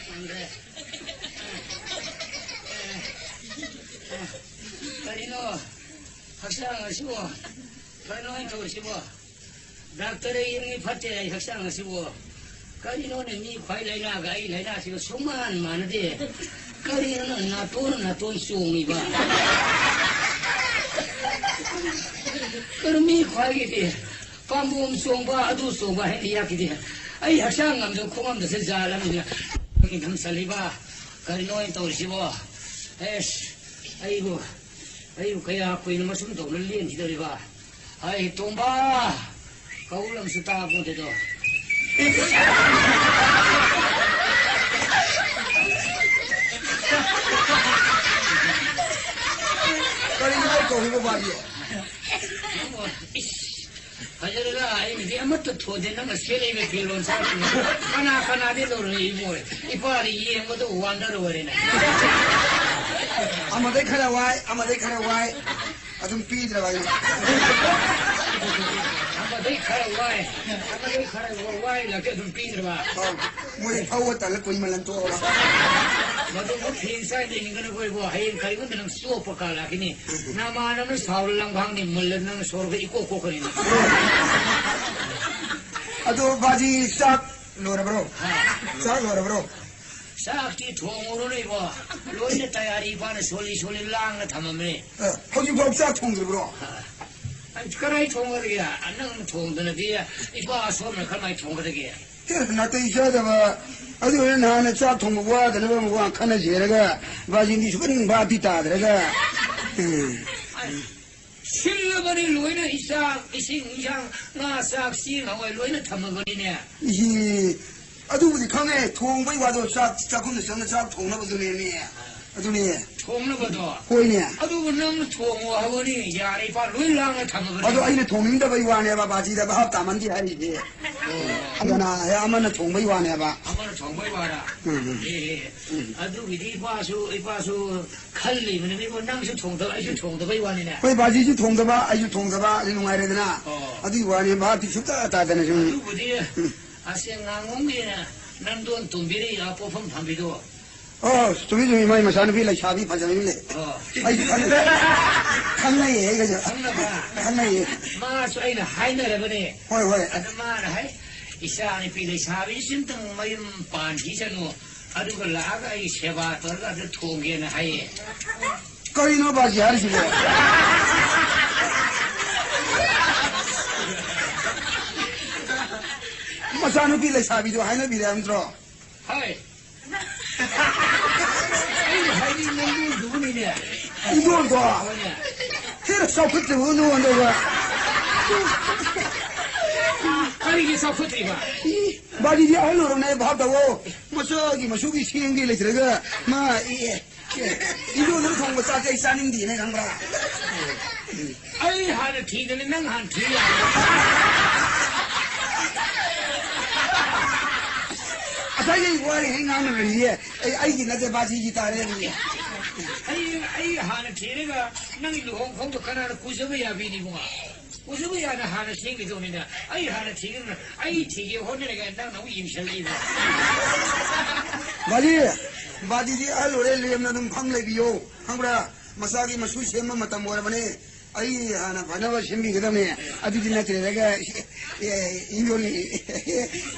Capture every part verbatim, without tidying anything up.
ꯈꯪꯗ꯭ꯔꯦ꯫ ꯀꯔꯤꯅꯣ ꯍꯛꯆꯥꯡ ꯑꯁꯤꯕꯣ? ꯀꯔꯤꯅꯣ ꯑꯩꯅ ꯇꯧꯔꯤꯁꯤꯕꯣ? ꯗꯥꯛꯇꯔ ꯌꯦꯡꯉꯤ ꯐꯠꯇꯦ ꯑꯩ ꯍꯛꯆꯥꯡ ꯑꯁꯤꯕꯣ꯫ ꯀꯔꯤꯅꯣꯅꯦ, ꯃꯤ ꯈ꯭ꯋꯥꯏ ꯂꯥꯏꯅꯥꯒ ꯑꯩ ꯂꯥꯏꯅꯥꯁꯤꯒ ꯁꯨꯡꯃꯥꯟ ꯃꯥꯟꯅꯗꯦ꯫ ꯀꯔꯤꯅꯣ ꯅꯪ ꯅꯥꯇꯣꯟ ꯅꯥꯇꯣꯟ ꯆꯣꯡꯉꯤꯕ? ꯀꯔꯤ ꯃꯤ ꯈ꯭ꯋꯥꯏꯒꯤꯗꯤ ꯄꯥꯝꯕꯣꯝ ꯆꯣꯡꯕ, ꯑꯗꯨ ꯆꯣꯡꯕ ꯍꯥꯏꯅ ꯌꯥꯈꯤꯗꯦ꯫ ꯑꯩ ꯍꯛꯆꯥꯡ ꯉꯝꯗ ꯈꯣꯡꯉꯝꯗꯁꯦ ꯖꯥꯠꯂꯃꯤꯅ ꯅꯤꯡꯊꯝ ꯆꯜꯂꯤꯕ꯫ ꯀꯔꯤꯅꯣ ꯑꯩꯅ ꯇꯧꯔꯤꯁꯤꯕꯣ? ꯑꯦꯁ, ꯑꯩꯕꯨ, ꯑꯩꯕꯨ ꯀꯌꯥ ꯀꯨꯏꯅ ꯃꯁꯨꯝ ꯇꯧꯅ ꯂꯦꯟꯈꯤꯗꯧꯔꯤꯕ? ꯑꯩ ꯇꯣꯝꯕ ꯀꯧꯔꯝꯁꯨ ꯇꯥꯕꯣꯗꯦꯗꯣ꯫ ꯀꯔꯤꯅꯣ ꯑꯩ ꯀꯧꯔꯤꯕ ꯕꯥꯔꯤ? ꯅꯪꯕꯨ, ꯏꯁ, ꯐꯖꯔꯒ ꯑꯩꯅꯗꯤ ꯑꯃꯠꯇ ꯊꯣꯟꯗꯦ, ꯅꯪꯅ ꯁꯦꯠꯂꯛꯏꯕ ꯐꯤꯔꯣꯜ ꯆꯥꯔꯛꯄꯅꯤ꯫ ꯀꯅꯥ ꯀꯅꯥꯗꯤ ꯂꯧꯔꯨꯏ ꯏꯕꯣꯏ? ꯏꯄꯥꯗꯤ ꯌꯦꯡꯕꯗ ꯋꯥꯟꯗꯔ ꯑꯣꯏꯔꯦꯅꯦ꯫ ꯑꯃꯗꯩ ꯈꯔ ꯋꯥꯏ, ꯑꯃꯗꯩ ꯈꯔ ꯋꯥꯏ, ꯑꯗꯨꯝ ꯄꯤꯗ꯭ꯔꯕ ꯑꯩꯅ꯫ ꯑꯃꯗꯩ ꯈꯔ ꯋꯥꯏ, ꯑꯃꯗꯩ ꯈꯔ ꯋꯥꯏ ꯂꯥꯛꯇꯦ, ꯑꯗꯨꯝ ꯄꯤꯗ꯭ꯔꯕ꯫ ꯑꯧ, ꯃꯣꯏ ꯐꯧꯕ ꯇꯜꯂ ꯀꯨꯏꯃꯜꯂꯟ ꯇꯣꯛꯑꯕ꯫ ꯃꯗꯨꯕꯨ ꯐꯦꯟ ꯆꯥꯏꯗ ꯏꯟꯒꯅꯨꯀꯣ ꯏꯕꯣ, ꯍꯌꯦꯡ ꯀꯔꯤꯒꯨꯝꯕ ꯅꯪ ꯆꯣꯞꯄ ꯀꯥ ꯂꯥꯛꯈꯤꯅꯤ꯫ ꯅꯃꯥꯟꯅꯕꯅ ꯁꯥꯎꯔ ꯂꯪꯐꯥꯡꯅꯤ ꯃꯨꯜꯂ ꯅꯪ ꯁꯣꯔꯒ ꯏꯀꯣꯛ ꯀꯣꯛꯈ꯭ꯔꯅꯤ꯫ ꯑꯗꯣ ꯕꯥꯖꯤ ꯆꯥꯛ ꯂꯣꯏꯔꯕ꯭ꯔꯣ? ꯍꯥ? ꯆꯥꯛ ꯂꯣꯏꯔꯕ꯭ꯔꯣ? ꯆꯥꯛꯇꯤ ꯊꯣꯡꯉꯨꯔꯣꯅꯦ ꯏꯕꯣ꯫ ꯂꯣꯏꯅ ꯇꯌꯥꯔꯤ ꯐꯥꯅ ꯁꯣꯜꯂꯤ ꯁꯣꯜꯂꯤ ꯂꯥꯡꯅ ꯊꯝꯃꯝꯃꯦ꯫ ꯑ, ꯍꯧꯖꯤꯛꯐꯥꯎ ꯆꯥꯛ ꯊꯣꯡꯗ꯭ꯔꯤꯕ꯭ꯔꯣ? ꯑ, ꯑꯩ ꯀꯔꯥꯏ ꯊꯣꯡꯒꯗꯒꯦ? ꯅꯪ ꯊꯣꯡꯗꯅꯗꯤ ꯏꯄꯥ ꯑꯁꯣꯝꯅ ꯀꯔꯝꯍꯥꯏ ꯊꯣꯡꯒꯗꯒꯦ? ꯑꯦ, ꯅꯥꯇꯩ ꯆꯥꯗꯕ꯫ ꯑꯗꯨ ꯑꯣꯏꯔ ꯅꯍꯥꯟꯅ ꯆꯥꯛ ꯊꯣꯡꯕ ꯋꯥꯗꯅꯕ ꯑꯃꯨꯛ ꯋꯥ ꯈꯟꯅꯖꯦꯔꯒ ꯕꯥꯖꯤꯟꯗꯤ ꯁꯨꯀꯟ ꯚꯥꯞꯇꯤ ꯇꯥꯗ꯭ꯔꯒ꯫ ꯎꯝ꯫ ꯁꯤꯜꯂꯕꯅꯤ ꯂꯣꯏꯅ, ꯏꯆꯥꯛ, ꯏꯁꯤꯡ, ꯏꯟꯁꯥꯡ, ꯉꯥ, ꯆꯥꯛ, ꯆꯦꯡ, ꯍꯋꯥꯏ ꯂꯣꯏꯅ ꯊꯝꯃꯕꯅꯤꯅꯦ꯫ ꯏꯍꯤ, ꯑꯗꯨꯕꯨꯗꯤ ꯈꯪꯉꯦ, ꯊꯣꯡꯕꯩ ꯋꯥꯗꯣ ꯆꯥꯛ, ꯆꯥꯛꯈꯨꯝꯗ ꯆꯪꯅ ꯆꯥꯛ ꯊꯣꯡꯅꯕꯗꯨꯅꯦꯃꯤ꯫ ꯑꯗꯨꯅꯦ꯫ ꯊꯣꯡꯅꯕꯗꯣ? ꯍꯣꯏꯅꯦ꯫ ꯑꯗꯨꯕꯨ ꯅꯪꯅ ꯊꯣꯡꯉꯣ ꯍꯥꯏꯕꯅꯤ, ꯌꯥꯔꯦ, ꯏꯄꯥ ꯂꯣꯏ ꯂꯥꯡꯅ ꯊꯝꯃꯕꯅꯤ꯫ ꯑꯗꯣ ꯑꯩꯅ ꯊꯣꯡꯅꯤꯡꯗꯕꯩ ꯋꯥꯅꯦꯕ, ꯕꯥꯖꯤꯗ ꯚꯥꯞ ꯇꯥꯃꯟꯗꯦ ꯍꯥꯏꯔꯤꯁꯦ꯫ ꯑꯣ꯫ ꯑꯗꯨꯅ ꯑꯃꯅ ꯊꯣꯡꯕꯩ ꯋꯥꯅꯦꯕ꯫ ꯑꯃꯅ ꯊꯣꯡꯕꯩ ꯋꯥꯔ? ꯎꯝ, ꯎꯝ꯫ ꯑꯦ, ꯑꯦ, ꯎꯝ꯫ ꯑꯗꯨꯒꯤꯗꯤ ꯏꯄꯥꯁꯨ, ꯏꯄꯥꯁꯨ ꯈꯜꯂꯤꯕꯅꯤꯅꯦ, ꯏꯕꯣ, ꯅꯪꯁꯨ ꯊꯣꯡꯗꯕ, ꯑꯩꯁꯨ ꯊꯣꯡꯗꯕꯩ ꯋꯥꯅꯤꯅꯦ꯫ ꯍꯣꯏ, ꯕꯥꯖꯤꯁꯨ ꯊꯣꯡꯗꯕ, ꯑꯩꯁꯨ ꯊꯣꯡꯗꯕ, ꯑꯗꯨ ꯅꯨꯡꯉꯥꯏꯔꯦꯗꯅ꯫ ꯑꯣ꯫ ꯑꯗꯨꯒꯤ ꯋꯥꯅꯦ, ꯚꯥꯞꯇꯤ ꯁꯨꯡꯇꯥ ꯇꯥꯗꯅ ꯁꯨꯝ꯫ ꯑꯗꯨꯕꯨꯗꯤ ꯎꯝ꯫ ꯑꯁꯦ ꯉꯥꯉꯣꯝꯒꯤ ꯅꯝꯗꯣꯟ ꯇꯣꯝꯕꯤꯔꯤ, ꯑ, ꯄꯣꯠꯐꯝ ꯐꯝꯕꯤꯗꯣ꯫ ꯑꯣ, ꯆꯨꯝꯃꯤ, ꯆꯨꯝꯃꯤ, ꯃꯥꯏ ꯃꯆꯥꯅꯨꯄꯤ ꯂꯩꯁꯥꯕꯤ ꯐꯖꯕꯤ ꯑꯃ ꯂꯩ꯫ ꯑꯣ꯫ ꯑꯩꯁꯨ ꯈꯪ-, ꯈꯪꯅꯩꯌꯦ, ꯑꯩꯒꯁꯨ꯫ ꯈꯪꯅꯕ꯭ꯔꯥ? ꯈꯪꯅꯩꯌꯦ꯫ ꯃꯥꯁꯨ ꯑꯩꯅ ꯍꯥꯏꯅꯔꯕꯅꯦ꯫ ꯍꯣꯏ, ꯍꯣꯏ꯫ ꯑꯗ ꯃꯥꯅ ꯍꯥꯏ, "ꯏꯆꯥ ꯅꯨꯄꯤ ꯂꯩꯁꯥꯕꯤꯁꯤꯝꯇꯪ ꯃꯌꯨꯝ ꯄꯥꯟꯈꯤꯁꯅꯨ, ꯑꯗꯨꯒ ꯂꯥꯛꯑꯒ ꯑꯩ ꯁꯦꯕꯥ ꯇꯧꯔꯒ ꯑꯗꯨ ꯊꯣꯡꯒꯦꯅ" ꯍꯥꯏꯌꯦ꯫ ꯀꯔꯤꯅꯣ ꯕꯥꯖꯤ ꯍꯥꯏꯔꯤꯁꯤꯕꯣ? ꯃꯆꯥꯅꯨꯄꯤ ꯂꯩꯁꯥꯕꯤꯗꯣ ꯍꯥꯏꯅꯕꯤꯔꯦ ꯍꯥꯏꯕ ꯅꯠꯇ꯭ꯔꯣ? ꯍꯣꯏ꯫ ꯑꯩꯅ ꯍꯥꯏꯗꯤ ꯅꯪꯗꯨꯕꯨꯅꯤꯅꯦ꯫ ꯏꯟꯗꯣꯟꯗꯣ? ꯍꯣꯏꯅꯦ꯫ ꯍꯦꯟꯅ ꯆꯥꯎꯈꯠꯇ꯭ꯔꯤꯕ ꯅꯉꯣꯟꯗꯒ꯫ ꯀꯔꯤꯒꯤ ꯆꯥꯎꯈꯠꯇ꯭ꯔꯤꯕ? ꯕꯥꯖꯤꯗꯤ ꯑꯍꯜ ꯑꯣꯏꯔꯕꯅꯦ, ꯚꯥꯞ ꯇꯧꯋꯣ꯫ ꯃꯆꯥꯒꯤ ꯃꯁꯨꯒꯤ ꯁꯦꯝꯒꯦ ꯂꯩꯇ꯭ꯔꯒ ꯃꯥ, ꯑꯦ, ꯑꯦ, ꯏꯟꯗꯣꯟꯗꯨꯅ ꯊꯣꯡꯕ ꯆꯥꯛꯁꯦ ꯑꯩ ꯆꯥꯅꯤꯡꯗꯦꯅꯦ, ꯈꯪꯕ꯭ꯔꯥ? ꯑꯩ ꯍꯥꯟꯅ ꯊꯤꯗꯅ ꯅꯪ ꯍꯥꯟꯅ ꯊꯤ ꯌꯥꯕ꯭ꯔꯥ? ꯉꯁꯥꯏꯗꯩ ꯋꯥꯔꯤꯉꯩ ꯉꯥꯡꯅꯔꯤꯁꯦ ꯑꯩ, ꯑꯩꯒꯤ ꯅꯠꯇꯦ, ꯕꯥꯖꯤꯒꯤ ꯇꯥꯔꯦ ꯑꯗꯨꯗꯤ꯫ ꯑꯩ, ꯑꯩ ꯍꯥꯟꯅ ꯊꯤꯔꯒ ꯅꯪꯒꯤ ꯂꯨꯍꯣꯡ ꯈꯣꯡꯗꯣ ꯀꯅꯥꯅ ꯀꯨꯏꯖꯕ ꯌꯥꯕꯤꯅꯤ, ꯏꯕꯨꯡꯉꯣ? ꯀꯨꯏꯖꯕ ꯌꯥꯅ ꯍꯥꯟꯅ ꯁꯦꯝꯈꯤꯗꯧꯅꯤꯅ ꯑꯩ ꯍꯥꯟꯅ ꯊꯤꯗꯅ ꯑꯩ ꯊꯤꯒꯦ ꯍꯣꯠꯅꯔꯒ ꯅꯪꯅ ꯑꯃꯨꯛ ꯌꯦꯡꯁꯤꯜꯂꯛꯏꯕ꯫ ꯕꯥꯖꯤ, ꯕꯥꯖꯤꯗꯤ ꯑꯍꯜ ꯑꯣꯏꯔꯦ, ꯂꯦꯝꯅ ꯑꯗꯨꯝ ꯐꯝ ꯂꯩꯕꯤꯌꯣ, ꯈꯪꯕ꯭ꯔꯥ? ꯃꯆꯥꯒꯤ ꯃꯁꯨ ꯁꯦꯝꯕ ꯃꯇꯝ ꯑꯣꯏꯔꯕꯅꯦ꯫ ꯑꯩ ꯍꯥꯟꯅ ꯐꯅꯕ ꯁꯦꯝꯕꯤꯒꯗꯕꯅꯦ꯫ ꯑꯗꯨꯗꯤ ꯅꯠꯇ꯭ꯔꯦꯗꯒ, ꯑꯦ, ꯏꯟꯗꯣꯟ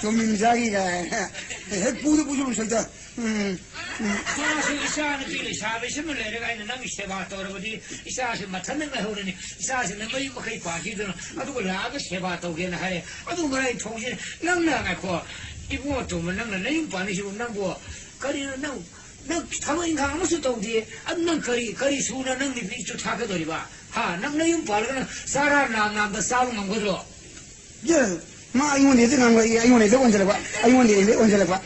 ꯇꯣꯝꯕꯤ ꯃꯆꯥꯒꯤ ꯀꯥꯏꯅ ꯍꯦꯛ ꯄꯨꯗ ꯄꯨꯁꯨ ꯄꯨꯁꯜꯗ꯫ ꯎꯝ, ꯎꯝ꯫ ꯃꯥꯁꯨ ꯏꯆꯥ ꯅꯨꯄꯤ ꯂꯩꯁꯥꯕꯤꯁꯤꯃ ꯂꯩꯔꯒ ꯑꯩꯅ ꯅꯪꯒꯤ ꯁꯦꯕꯥ ꯇꯧꯔꯕꯗꯤ ꯏꯆꯥꯁꯤ ꯃꯊꯟꯇ ꯉꯥꯏꯍꯧꯔꯅꯤ꯫ ꯏꯆꯥꯁꯤꯅ ꯃꯌꯨꯝ ꯃꯀꯩ ꯄꯥꯟꯈꯤꯗꯅ ꯑꯗꯨꯒ ꯂꯥꯛꯑꯒ ꯁꯦꯕꯥ ꯇꯧꯒꯦꯅ ꯍꯥꯏ꯫ ꯑꯗꯨ ꯃꯔꯥꯏ ꯊꯣꯡꯁꯤꯅ ꯅꯪꯅ ꯉꯥꯏꯈꯣ꯫ ꯏꯕꯨꯡꯉꯣ ꯇꯣꯝꯕ, ꯅꯪꯅ ꯅꯌꯨꯝ ꯄꯥꯟꯅꯤꯁꯤꯕꯨ ꯅꯪꯕꯨ ꯀꯔꯤꯅꯣ? ꯅꯪ, ꯅꯪ ꯊꯕꯛ ꯏꯪꯈꯥꯡ ꯑꯃꯁꯨ ꯇꯧꯗꯦ꯫ ꯑꯗꯨ ꯅꯪ ꯀꯔꯤ, ꯀꯔꯤ ꯁꯨꯅ ꯅꯪ ꯅꯨꯄꯤ ꯆꯨ ꯊꯥꯛꯀꯗꯧꯔꯤꯕ? ꯍꯥ? ꯅꯪ ꯅꯌꯨꯝ ꯄꯥꯜꯂꯒ ꯅꯪ ꯆꯥꯔꯥ ꯅꯥꯝ ꯅꯥꯝꯗ ꯆꯥꯕ ꯉꯝꯒꯗ꯭ꯔꯣ? ꯌꯦ, ꯃꯥ ꯑꯩꯉꯣꯟꯗ ꯍꯦꯛꯇ ꯉꯥꯡꯂꯛꯏ, ꯑꯩꯉꯣꯟꯗ ꯍꯦꯛꯇ ꯑꯣꯟꯁꯤꯜꯂꯛꯄ, ꯑꯩꯉꯣꯟꯗ ꯍꯦꯛꯇ ꯑꯣꯟꯁꯤꯜꯂꯛꯄ꯫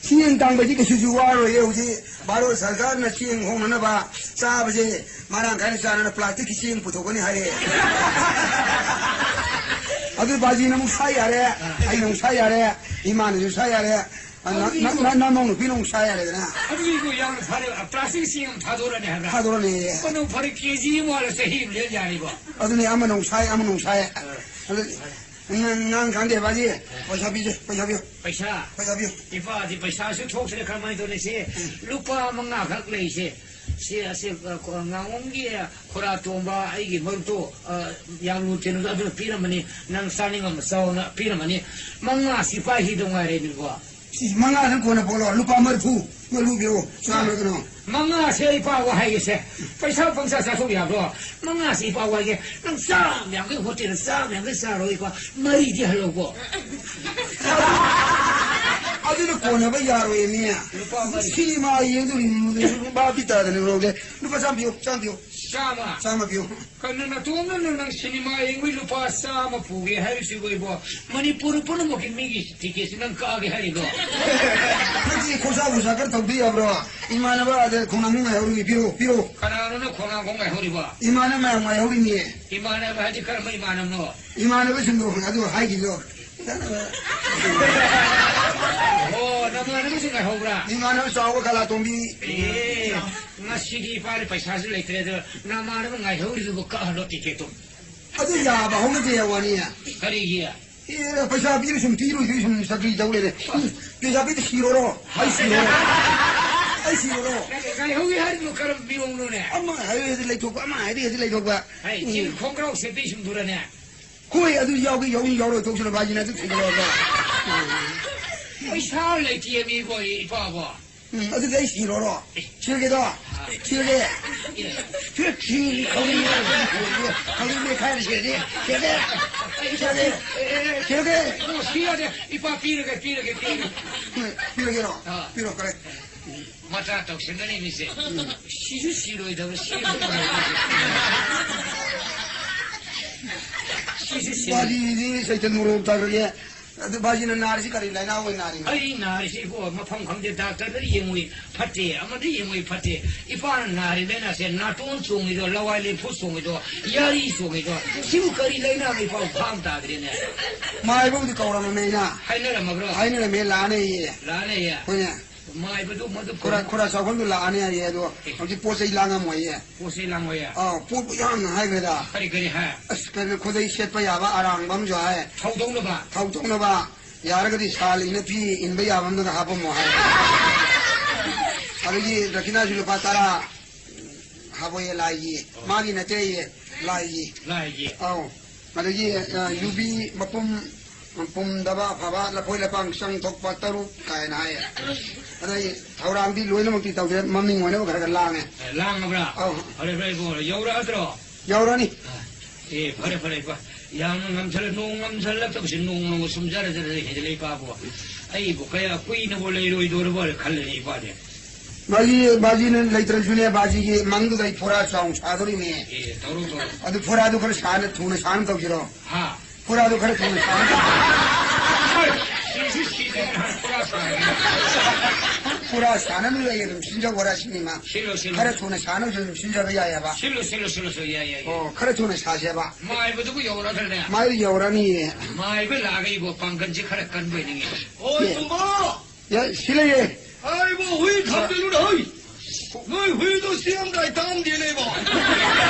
ꯆꯦꯡ ꯇꯥꯡꯕꯗꯤ ꯀꯩꯁꯨꯁꯨ ꯋꯥꯔꯣꯏꯌꯦ꯫ ꯍꯧꯖꯤꯛ ꯚꯥꯔꯠ ꯁꯔꯀꯥꯔꯅ ꯆꯦꯡ ꯍꯣꯡꯅꯅꯕ, ꯆꯥꯕꯁꯦ ꯃꯔꯥꯡ ꯀꯥꯏꯅ ꯆꯥꯅꯅ ꯄ꯭ꯂꯥꯁꯇꯤꯛꯀꯤ ꯆꯦꯡ ꯄꯨꯊꯣꯛꯀꯅꯤ ꯍꯥꯏꯔꯛꯑꯦ꯫ ꯑꯗꯨ ꯕꯥꯖꯤꯅ ꯑꯃꯨꯛ ꯁꯥ ꯌꯥꯔꯦ, ꯑꯩꯅ ꯑꯃꯨꯛ ꯁꯥ ꯌꯥꯔꯦ, ꯏꯃꯥꯅꯁꯨ ꯁꯥ ꯌꯥꯔꯦ, ꯅ-, ꯅ-, ꯅ-, ꯅꯅꯥꯎ ꯅꯨꯄꯤꯅ ꯑꯃꯨꯛ ꯁꯥ ꯌꯥꯔꯦꯗꯅ꯫ ꯑꯗꯨꯒꯤꯁꯨ ꯌꯥꯝꯅ ꯐꯔꯦ꯫ ꯄ꯭ꯂꯥꯁꯇꯤꯛ ꯆꯦꯡ ꯑꯃ ꯊꯥꯗꯣꯔꯛꯑꯅꯤ ꯍꯥꯏꯕ꯭ꯔꯥ? ꯊꯥꯗꯣꯔꯛꯑꯅꯤ꯫ ꯑꯣ, ꯅꯪ ꯐꯔꯦ, ꯀꯦ ꯖꯤ ꯑꯃ ꯋꯥꯠꯂ ꯆꯍꯤ ꯑꯃ ꯂꯦꯟ ꯌꯥꯔꯤꯕꯣ? ꯑꯗꯨꯅꯦ, ꯑꯃꯅ ꯑꯃꯨꯛ ꯁꯥꯏ, ꯑꯃꯅ ꯑꯃꯨꯛ ꯁꯥꯏ꯫ ꯑꯗꯨ ꯉꯥꯡ ꯈꯪꯗꯦ ꯕꯥꯖꯤ, ꯄꯩꯁꯥ ꯄꯤꯖꯦ, ꯄꯩꯁꯥ ꯄꯤꯌꯨ꯫ ꯄꯩꯁꯥ? ꯄꯩꯁꯥ ꯄꯤꯌꯨ꯫ ꯏꯄꯥꯗꯤ ꯄꯩꯁꯥꯁꯨ ꯊꯣꯛꯇ꯭ꯔꯦ, ꯀꯔꯝꯍꯥꯏꯅ ꯇꯧꯅꯤ? ꯁꯤ ꯎꯝ꯫ ꯂꯨꯄꯥ ꯃꯉꯥ ꯈꯛ ꯂꯩꯁꯦ꯫ ꯁꯤ, ꯑꯁꯤ, ꯑ, ꯀꯣ-, ꯉꯥꯉꯣꯝꯒꯤ ꯈꯣꯔꯥ ꯇꯣꯝꯕ, ꯑꯩꯒꯤ ꯃꯔꯨꯞꯇꯣ, ꯑ, ꯌꯥꯝꯂꯨ ꯇꯤꯟꯅꯨꯗ ꯑꯗꯨꯅ ꯄꯤꯔꯝꯕꯅꯤ꯫ ꯅꯪ ꯆꯥꯅꯤꯡꯉꯝꯕ ꯆꯥꯎꯅ ꯄꯤꯔꯝꯕꯅꯤ꯫ ꯃꯉꯥ ꯁꯤꯐꯥꯏ ꯍꯤꯗꯧ ꯉꯥꯏꯔꯦ, ꯅꯤꯕꯣ꯫ ꯁꯤ ꯃꯉꯥꯗꯪ ꯀꯣꯟꯅ ꯄꯣꯠꯂꯣ, ꯂꯨꯄꯥ ꯃꯔꯤꯐꯨ꯫ ꯂꯨ ꯄꯤꯔꯛꯑꯣ, ꯆꯥꯝꯃ ꯀꯩꯅꯣ꯫ ꯃꯉꯥꯁꯦ ꯏꯄꯥ ꯋꯥ ꯍꯥꯏꯒꯦꯁꯦ, ꯄꯩꯁꯥ ꯄꯪꯆꯥ ꯆꯥꯊꯣꯛ ꯌꯥꯕ꯭ꯔꯣ? ꯃꯉꯥꯁꯦ ꯏꯄꯥ ꯋꯥ ꯍꯥꯏꯒꯦ, ꯅꯪ ꯆꯥꯝꯃ ꯌꯥꯡꯈꯩ ꯍꯣꯇꯦꯜꯗ ꯆꯥꯝꯃ ꯌꯥꯡꯈꯩ ꯆꯥꯔꯣꯏ ꯏꯄꯥ, ꯃꯔꯤꯗꯤ ꯍꯜꯂꯧꯀꯣ꯫ ꯑꯗꯨꯅ ꯀꯣꯟꯅꯕ ꯌꯥꯔꯣꯏꯅꯦ꯫ ꯂꯨꯄꯥ ꯃꯔꯤ꯫ ꯁꯤꯅꯦꯃꯥ ꯌꯦꯡꯗꯣꯔꯤ ꯂꯨꯄꯥ ꯄꯤ ꯇꯥꯗꯅ ꯂꯧꯒꯦ꯫ ꯂꯨꯄꯥ ꯆꯥꯝꯃ ꯄꯤꯌꯨ, ꯆꯥꯝꯃ ꯄꯤꯌꯨ꯫ ꯆꯥꯝꯃ? ꯆꯥꯝꯃ ꯄꯤꯌꯨ꯫ ꯀꯩꯅꯣ, ꯅꯇꯣꯝꯗꯅ ꯅꯪ ꯁꯤꯅꯦꯃꯥ ꯌꯦꯡꯕꯩ ꯂꯨꯄꯥ ꯆꯥꯝꯃ ꯄꯨꯒꯦ ꯍꯥꯏꯔꯤꯁꯤꯕꯣ ꯏꯕꯣ? ꯃꯅꯤꯄꯨꯔ ꯄꯨꯝꯅꯃꯛꯀꯤ ꯃꯤꯒꯤ ꯇꯤꯀꯦꯠꯁꯤ ꯅꯪ ꯀꯛꯑꯒꯦ ꯍꯥꯏꯔꯤꯕꯣ? ꯅꯪꯁꯤ ꯈꯣꯔꯁꯥ ꯈꯣꯔꯁꯥ ꯈꯔ ꯇꯧꯕꯤ ꯌꯥꯕ꯭ꯔꯣ? ꯏꯃꯥꯟꯅꯕ ꯑꯗ ꯈꯣꯡꯅꯥꯡ ꯅꯨꯡ ꯉꯥꯏꯍꯧꯔꯤꯅꯤ, ꯄꯤꯔꯛꯑꯣ, ꯄꯤꯔꯛꯑꯣ꯫ ꯀꯅꯥꯅꯣꯅ ꯈꯣꯡꯅꯥꯡ ꯈꯣꯡ ꯉꯥꯏꯍꯧꯔꯤꯕꯣ? ꯏꯃꯥꯟꯅꯕ ꯃꯌꯥꯝ ꯉꯥꯏꯍꯧꯔꯤꯅꯤ꯫ ꯏꯃꯥꯟꯅꯕ ꯍꯥꯏꯗꯤ ꯀꯔꯝꯕ ꯏꯃꯥꯟꯅꯕꯅꯣ? ꯏꯃꯥꯟꯅꯕꯁꯤꯡꯗꯣ ꯑꯗꯨ ꯍꯥꯏꯈꯤꯗꯣ꯫ ꯑꯣ, ꯅꯃꯥꯟꯅꯕꯁꯤꯡ ꯉꯥꯏꯍꯧꯕ꯭ꯔꯥ? ꯏꯃꯥꯟꯅꯕ ꯆꯥꯎꯕ ꯀꯂꯥꯇꯣꯝꯕꯤ꯫ ꯑꯦ, ꯉꯁꯤꯗꯤ ꯏꯄꯥꯗꯤ ꯄꯩꯁꯥꯁꯨ ꯂꯩꯇ꯭ꯔꯦ, ꯑꯗꯣ ꯅꯃꯥꯟꯅꯕ ꯉꯥꯏꯍꯧꯔꯤꯗꯨꯕꯨ ꯀꯛꯍꯜꯂꯣ ꯇꯤꯀꯦꯠꯇꯣ꯫ ꯑꯗꯨ ꯌꯥꯕ ꯍꯧꯅꯗꯦ ꯋꯥꯅꯤ꯫ ꯀꯔꯤꯒꯤ? ꯑꯦ, ꯄꯩꯁꯥ ꯄꯤꯔ ꯁꯨꯝ ꯄꯤꯔꯣꯏꯗꯣꯏ ꯁꯨꯝ ꯆꯀ꯭ꯔꯤ ꯇꯧ ꯂꯩꯔꯦ꯫ ꯎꯝ, ꯄꯩꯁꯥ ꯄꯤꯗ ꯁꯤꯔꯣꯔꯣ? ꯑꯩ ꯁꯤꯔꯣꯔꯣ? ꯑꯩ ꯁꯤꯔꯣꯔꯣ? ꯉꯥꯏꯍꯧꯏ ꯍꯥꯏꯔꯤꯕ ꯀꯔꯝꯕ ꯃꯤꯑꯣꯡꯅꯣꯅꯦ? ꯑꯃ ꯍꯥꯏꯔꯗꯤ ꯂꯩꯊꯣꯛꯄ, ꯑꯃ ꯍꯥꯏꯔꯗꯤ ꯂꯩꯊꯣꯛꯄ꯫ ꯍꯩ, ꯎꯝ꯫ ꯆꯤꯡ ꯈꯣꯡꯒ꯭ꯔꯥꯎ ꯁꯦꯠꯄꯤ ꯁꯨꯝ ꯊꯨꯔꯅꯦ꯫ ꯍꯣꯏ, ꯑꯗꯨ ꯌꯥꯎꯒꯦ ꯌꯥꯎꯅꯤ, ꯌꯥꯎꯔꯣꯏ ꯇꯣꯛꯁꯅꯨ, ꯚꯥꯏꯖꯤꯅ ꯑꯗꯨ ꯊꯤꯡꯒꯠꯂꯛꯑꯣꯕ꯫ ꯄꯩꯁꯥ ꯂꯩꯇꯦꯃꯤ ꯏꯕꯣ, ꯏꯄꯥꯕꯣ꯫ ꯎꯝ, ꯑꯗꯨꯗꯤ ꯑꯩ ꯁꯤꯔꯣꯔꯣ? ꯁꯤꯔꯒꯦꯗꯣ? ꯁꯤꯔꯒꯦ? ꯁꯤꯔ-, ꯁꯤꯔ-, ꯈꯧꯔꯤ ꯃꯦꯠ-, ꯈꯧꯔꯤ ꯃꯦꯠꯈꯥꯏꯔ ꯁꯤꯔꯗꯤ? ꯁꯤꯔꯒꯦ? ꯁꯤꯔꯒꯦ? ꯁꯤꯔꯒꯦ? ꯑꯣ, ꯁꯤ ꯌꯥꯗꯦ꯫ ꯏꯄꯥ, ꯄꯤꯔꯒꯦ, ꯄꯤꯔꯒꯦ, ꯄꯤꯔꯒꯦ꯫ ꯎꯝ, ꯄꯤꯔꯒꯦꯔꯣ? ꯑꯥ꯫ ꯄꯤꯔꯣ, ꯀꯔꯦ꯫ ꯃꯆꯥ ꯇꯧꯁꯤꯟꯅꯔꯤꯃꯤꯁꯦ꯫ ꯁꯤꯁꯨ ꯁꯤꯔꯣꯏꯗꯕ, ꯁꯤꯁꯨ ꯁꯤꯔꯣꯏꯗꯕ꯫ ꯁꯤꯁꯨ ꯁꯤꯔꯣꯏ-, ꯋꯥꯔꯤꯗꯤ ꯁꯩꯇ ꯃꯣꯔꯣꯛ ꯇꯥꯈ꯭ꯔꯒꯦ꯫ ꯑꯗꯨ ꯕꯥꯖꯤꯅ ꯅꯥꯔꯤꯁꯤ ꯀꯔꯤ ꯂꯥꯏꯅꯥ ꯑꯣꯏ ꯅꯥꯔꯤꯅꯣ? ꯑꯩ ꯅꯥꯔꯤꯁꯤ ꯏꯕꯣ, ꯃꯐꯝ ꯈꯪꯗꯦ, ꯗꯥꯛꯇꯔꯗ ꯌꯦꯡꯉꯨꯏ ꯐꯠꯇꯦ, ꯑꯃꯗ ꯌꯦꯡꯉꯨꯏ ꯐꯠꯇꯦ꯫ ꯏꯄꯥꯅ ꯅꯥꯔꯤ ꯂꯥꯏꯅꯥꯁꯦ ꯅꯥꯇꯣꯟ ꯆꯣꯡꯉꯤꯗꯣ, ꯂꯋꯥꯏ ꯂꯦꯝꯐꯨ ꯆꯣꯡꯉꯤꯗꯣ, ꯌꯥꯔꯤ ꯆꯣꯡꯉꯤꯗꯣ, ꯁꯤꯕꯨ ꯀꯔꯤ ꯂꯥꯏꯅꯥꯅꯣ ꯏꯄꯥꯕꯨ ꯐꯥꯝ ꯇꯥꯗ꯭ꯔꯦꯅꯦ꯫ ꯃꯥꯏꯕꯕꯨꯗꯤ ꯀꯧꯔꯝꯃꯦ ꯑꯩꯅ꯫ ꯍꯥꯏꯅꯔꯝꯃꯕ꯭ꯔꯣ? ꯍꯥꯏꯅꯔꯝꯃꯦ, ꯂꯥꯛꯑꯅꯦꯌꯦ꯫ ꯂꯥꯛꯑꯅꯦꯌꯦ? ꯍꯣꯏꯅꯦ꯫ ꯃꯥꯏꯕꯗꯨ ꯃꯗꯨ ꯈꯨꯔꯥ, ꯈꯨꯔꯥ ꯆꯥꯎꯈꯣꯟꯗꯨ ꯂꯥꯛꯑꯅꯤ ꯍꯥꯏꯌꯦ, ꯑꯗꯣ ꯑꯦ꯫ ꯍꯧꯖꯤꯛ ꯄꯣꯠ ꯆꯩ ꯂꯥꯡꯉꯝꯃꯣꯏꯌꯦ꯫ ꯄꯣꯠ ꯆꯩ ꯂꯥꯡꯉꯣꯏꯌꯦ? ꯑꯥ, ꯄꯣꯠꯄꯨ ꯌꯥꯝꯅ ꯍꯥꯏꯈ꯭ꯔꯦꯗ꯫ ꯀꯔꯤ ꯀꯔꯤ ꯍꯥꯏ? ꯑꯁ, ꯀꯩꯅꯣ, ꯈꯨꯗꯩ ꯁꯦꯠꯄ ꯌꯥꯕ ꯑꯔꯥꯡꯕ ꯑꯃꯁꯨ ꯍꯥꯏ꯫ ꯊꯧꯗꯧꯅꯕ? ꯊꯧꯗꯧꯅꯕ꯫ ꯌꯥꯔꯒꯗꯤ ꯁꯥꯜ ꯏꯅ ꯐꯤ ꯏꯟꯕ ꯌꯥꯕ ꯑꯃꯗꯒ ꯍꯥꯞꯄꯝꯃꯣ ꯍꯥꯏ꯫ ꯑꯗꯒꯤ ꯗꯈꯤꯅꯥꯁꯨ ꯂꯨꯄꯥ ꯇꯔꯥ ꯍꯥꯞꯄꯣꯌꯦ ꯂꯥꯏꯒꯤ꯫ ꯑꯣ꯫ ꯃꯥꯒꯤ ꯅꯠꯇꯦꯌꯦ, ꯂꯥꯏꯒꯤ꯫ ꯂꯥꯏꯒꯤ꯫ ꯑꯧ꯫ ꯑꯗꯒꯤ, ꯑ, ꯌꯨꯕꯤ ꯃꯄꯨꯝ ꯄꯨꯝꯗꯕ ꯑꯐꯕ ꯂꯐꯣꯏ ꯂꯐꯥꯡ ꯆꯪ ꯊꯣꯛꯄ ꯇꯔꯨꯛ ꯀꯥꯏꯅ ꯍꯥꯏꯌꯦ꯫ ꯑꯗꯩ ꯊꯧꯔꯥꯡꯗꯤ ꯂꯣꯏꯅꯃꯛꯇꯤ ꯇꯧꯗꯦ, ꯃꯃꯤꯡ ꯑꯣꯏꯅꯕ ꯈꯔ ꯈꯔ ꯂꯥꯡꯉꯦ꯫ ꯑꯦ, ꯂꯥꯡꯉꯕ꯭ꯔꯥ? ꯑꯧ꯫ ꯐꯔꯦ, ꯐꯔꯦ, ꯏꯕꯨꯡꯉꯣ, ꯌꯧꯔꯛꯑꯗ꯭ꯔꯣ? ꯌꯧꯔꯅꯤ꯫ ꯑꯦ, ꯐꯔꯦ, ꯐꯔꯦ, ꯐꯔꯦ꯫ ꯌꯥꯝꯅ ꯉꯝꯁꯜꯂ-, ꯅꯣꯡ ꯉꯝꯁꯜꯂꯛꯇꯕꯁꯦ ꯅꯣꯡ ꯅꯣꯡꯃ ꯁꯨꯝ ꯖꯔ ꯖꯔ ꯍꯦꯟꯖꯜꯂꯛꯏ ꯄꯥꯕꯨ꯫ ꯑꯩꯕꯨ ꯀꯌꯥ ꯀꯨꯏꯅꯕꯨ ꯂꯩꯔꯣꯏꯗꯧꯔꯕꯣꯏ ꯈꯜꯂꯦꯅꯦ ꯏꯄꯥꯗꯤ꯫ ꯕꯥꯖꯤ, ꯕꯥꯖꯤꯅ ꯂꯩꯇ꯭ꯔꯁꯨꯅꯦ, ꯕꯥꯖꯤꯒꯤ ꯃꯪꯗꯨꯗ ꯑꯩ ꯐꯣꯔꯥ ꯆꯥꯎ ꯁꯥꯗꯣꯔꯤꯅꯦ꯫ ꯑꯦ, ꯇꯧꯔꯣ, ꯇꯧꯔꯣ꯫ ꯑꯗꯨ ꯐꯣꯔꯥꯗꯨ ꯈꯔ ꯁꯥꯅ, ꯊꯨꯅ ꯁꯥꯅ ꯇꯧꯁꯤꯔꯣ? ꯍꯥ? ꯐꯣꯔꯥꯗꯨ ꯈꯔ ꯊꯨꯅ ꯁꯥꯅ ꯇꯧꯁꯤꯔꯣ? ꯁꯤꯁꯨ ꯁꯤꯗꯦ, ꯐꯣꯔꯥ ꯁꯥꯅ꯫ ꯐꯣꯔꯥ ꯁꯥꯅꯕꯗꯨꯗ ꯑꯩ ꯑꯗꯨꯝ ꯁꯤꯟꯖꯧ, ꯕꯣꯔꯥ ꯁꯤꯅꯤꯃ꯫ ꯁꯤꯜꯂꯣ, ꯁꯤꯜꯂꯣ꯫ ꯈꯔ ꯊꯨꯅ ꯁꯥꯅꯕꯁꯨ ꯑꯗꯨꯝ ꯁꯤꯟꯖꯕ ꯌꯥꯏꯑꯕ꯫ ꯁꯤꯜꯂꯣ, ꯁꯤꯜꯂꯣ, ꯁꯤꯜꯂꯣ, ꯁꯤꯜꯂꯣ, ꯌꯥꯏ, ꯌꯥꯏ, ꯌꯥꯏ꯫ ꯑꯣ, ꯈꯔ ꯊꯨꯅ ꯁꯥꯁꯦꯕ꯫ ꯃꯥꯏꯕꯗꯨꯕꯨ ꯌꯧꯔꯛꯑꯗ꯭ꯔꯅꯦ? ꯃꯥꯏꯕ ꯌꯧꯔꯛꯑꯅꯤꯌꯦ꯫ ꯃꯥꯏꯕ ꯂꯥꯛꯑꯒ ꯏꯕꯣ ꯄꯥꯡꯒꯜꯁꯦ ꯈꯔ ꯀꯟꯕ ꯑꯣꯏꯅꯤꯡꯉꯤ꯫ ꯑꯣꯏ, ꯑꯦ꯫ ꯇꯨꯝꯕ! ꯌꯥ, ꯁꯤ ꯂꯩꯌꯦ꯫ ꯑꯩꯕꯣ, ꯍꯨꯏ ꯈꯥꯝꯖꯤꯜꯂꯨꯔ ꯍꯣꯏ꯫ ꯅꯣꯏ ꯍꯨꯏꯗꯣ ꯁꯦꯝꯗꯥꯏ ꯇꯥꯡꯗꯦꯅꯦꯕꯣ꯫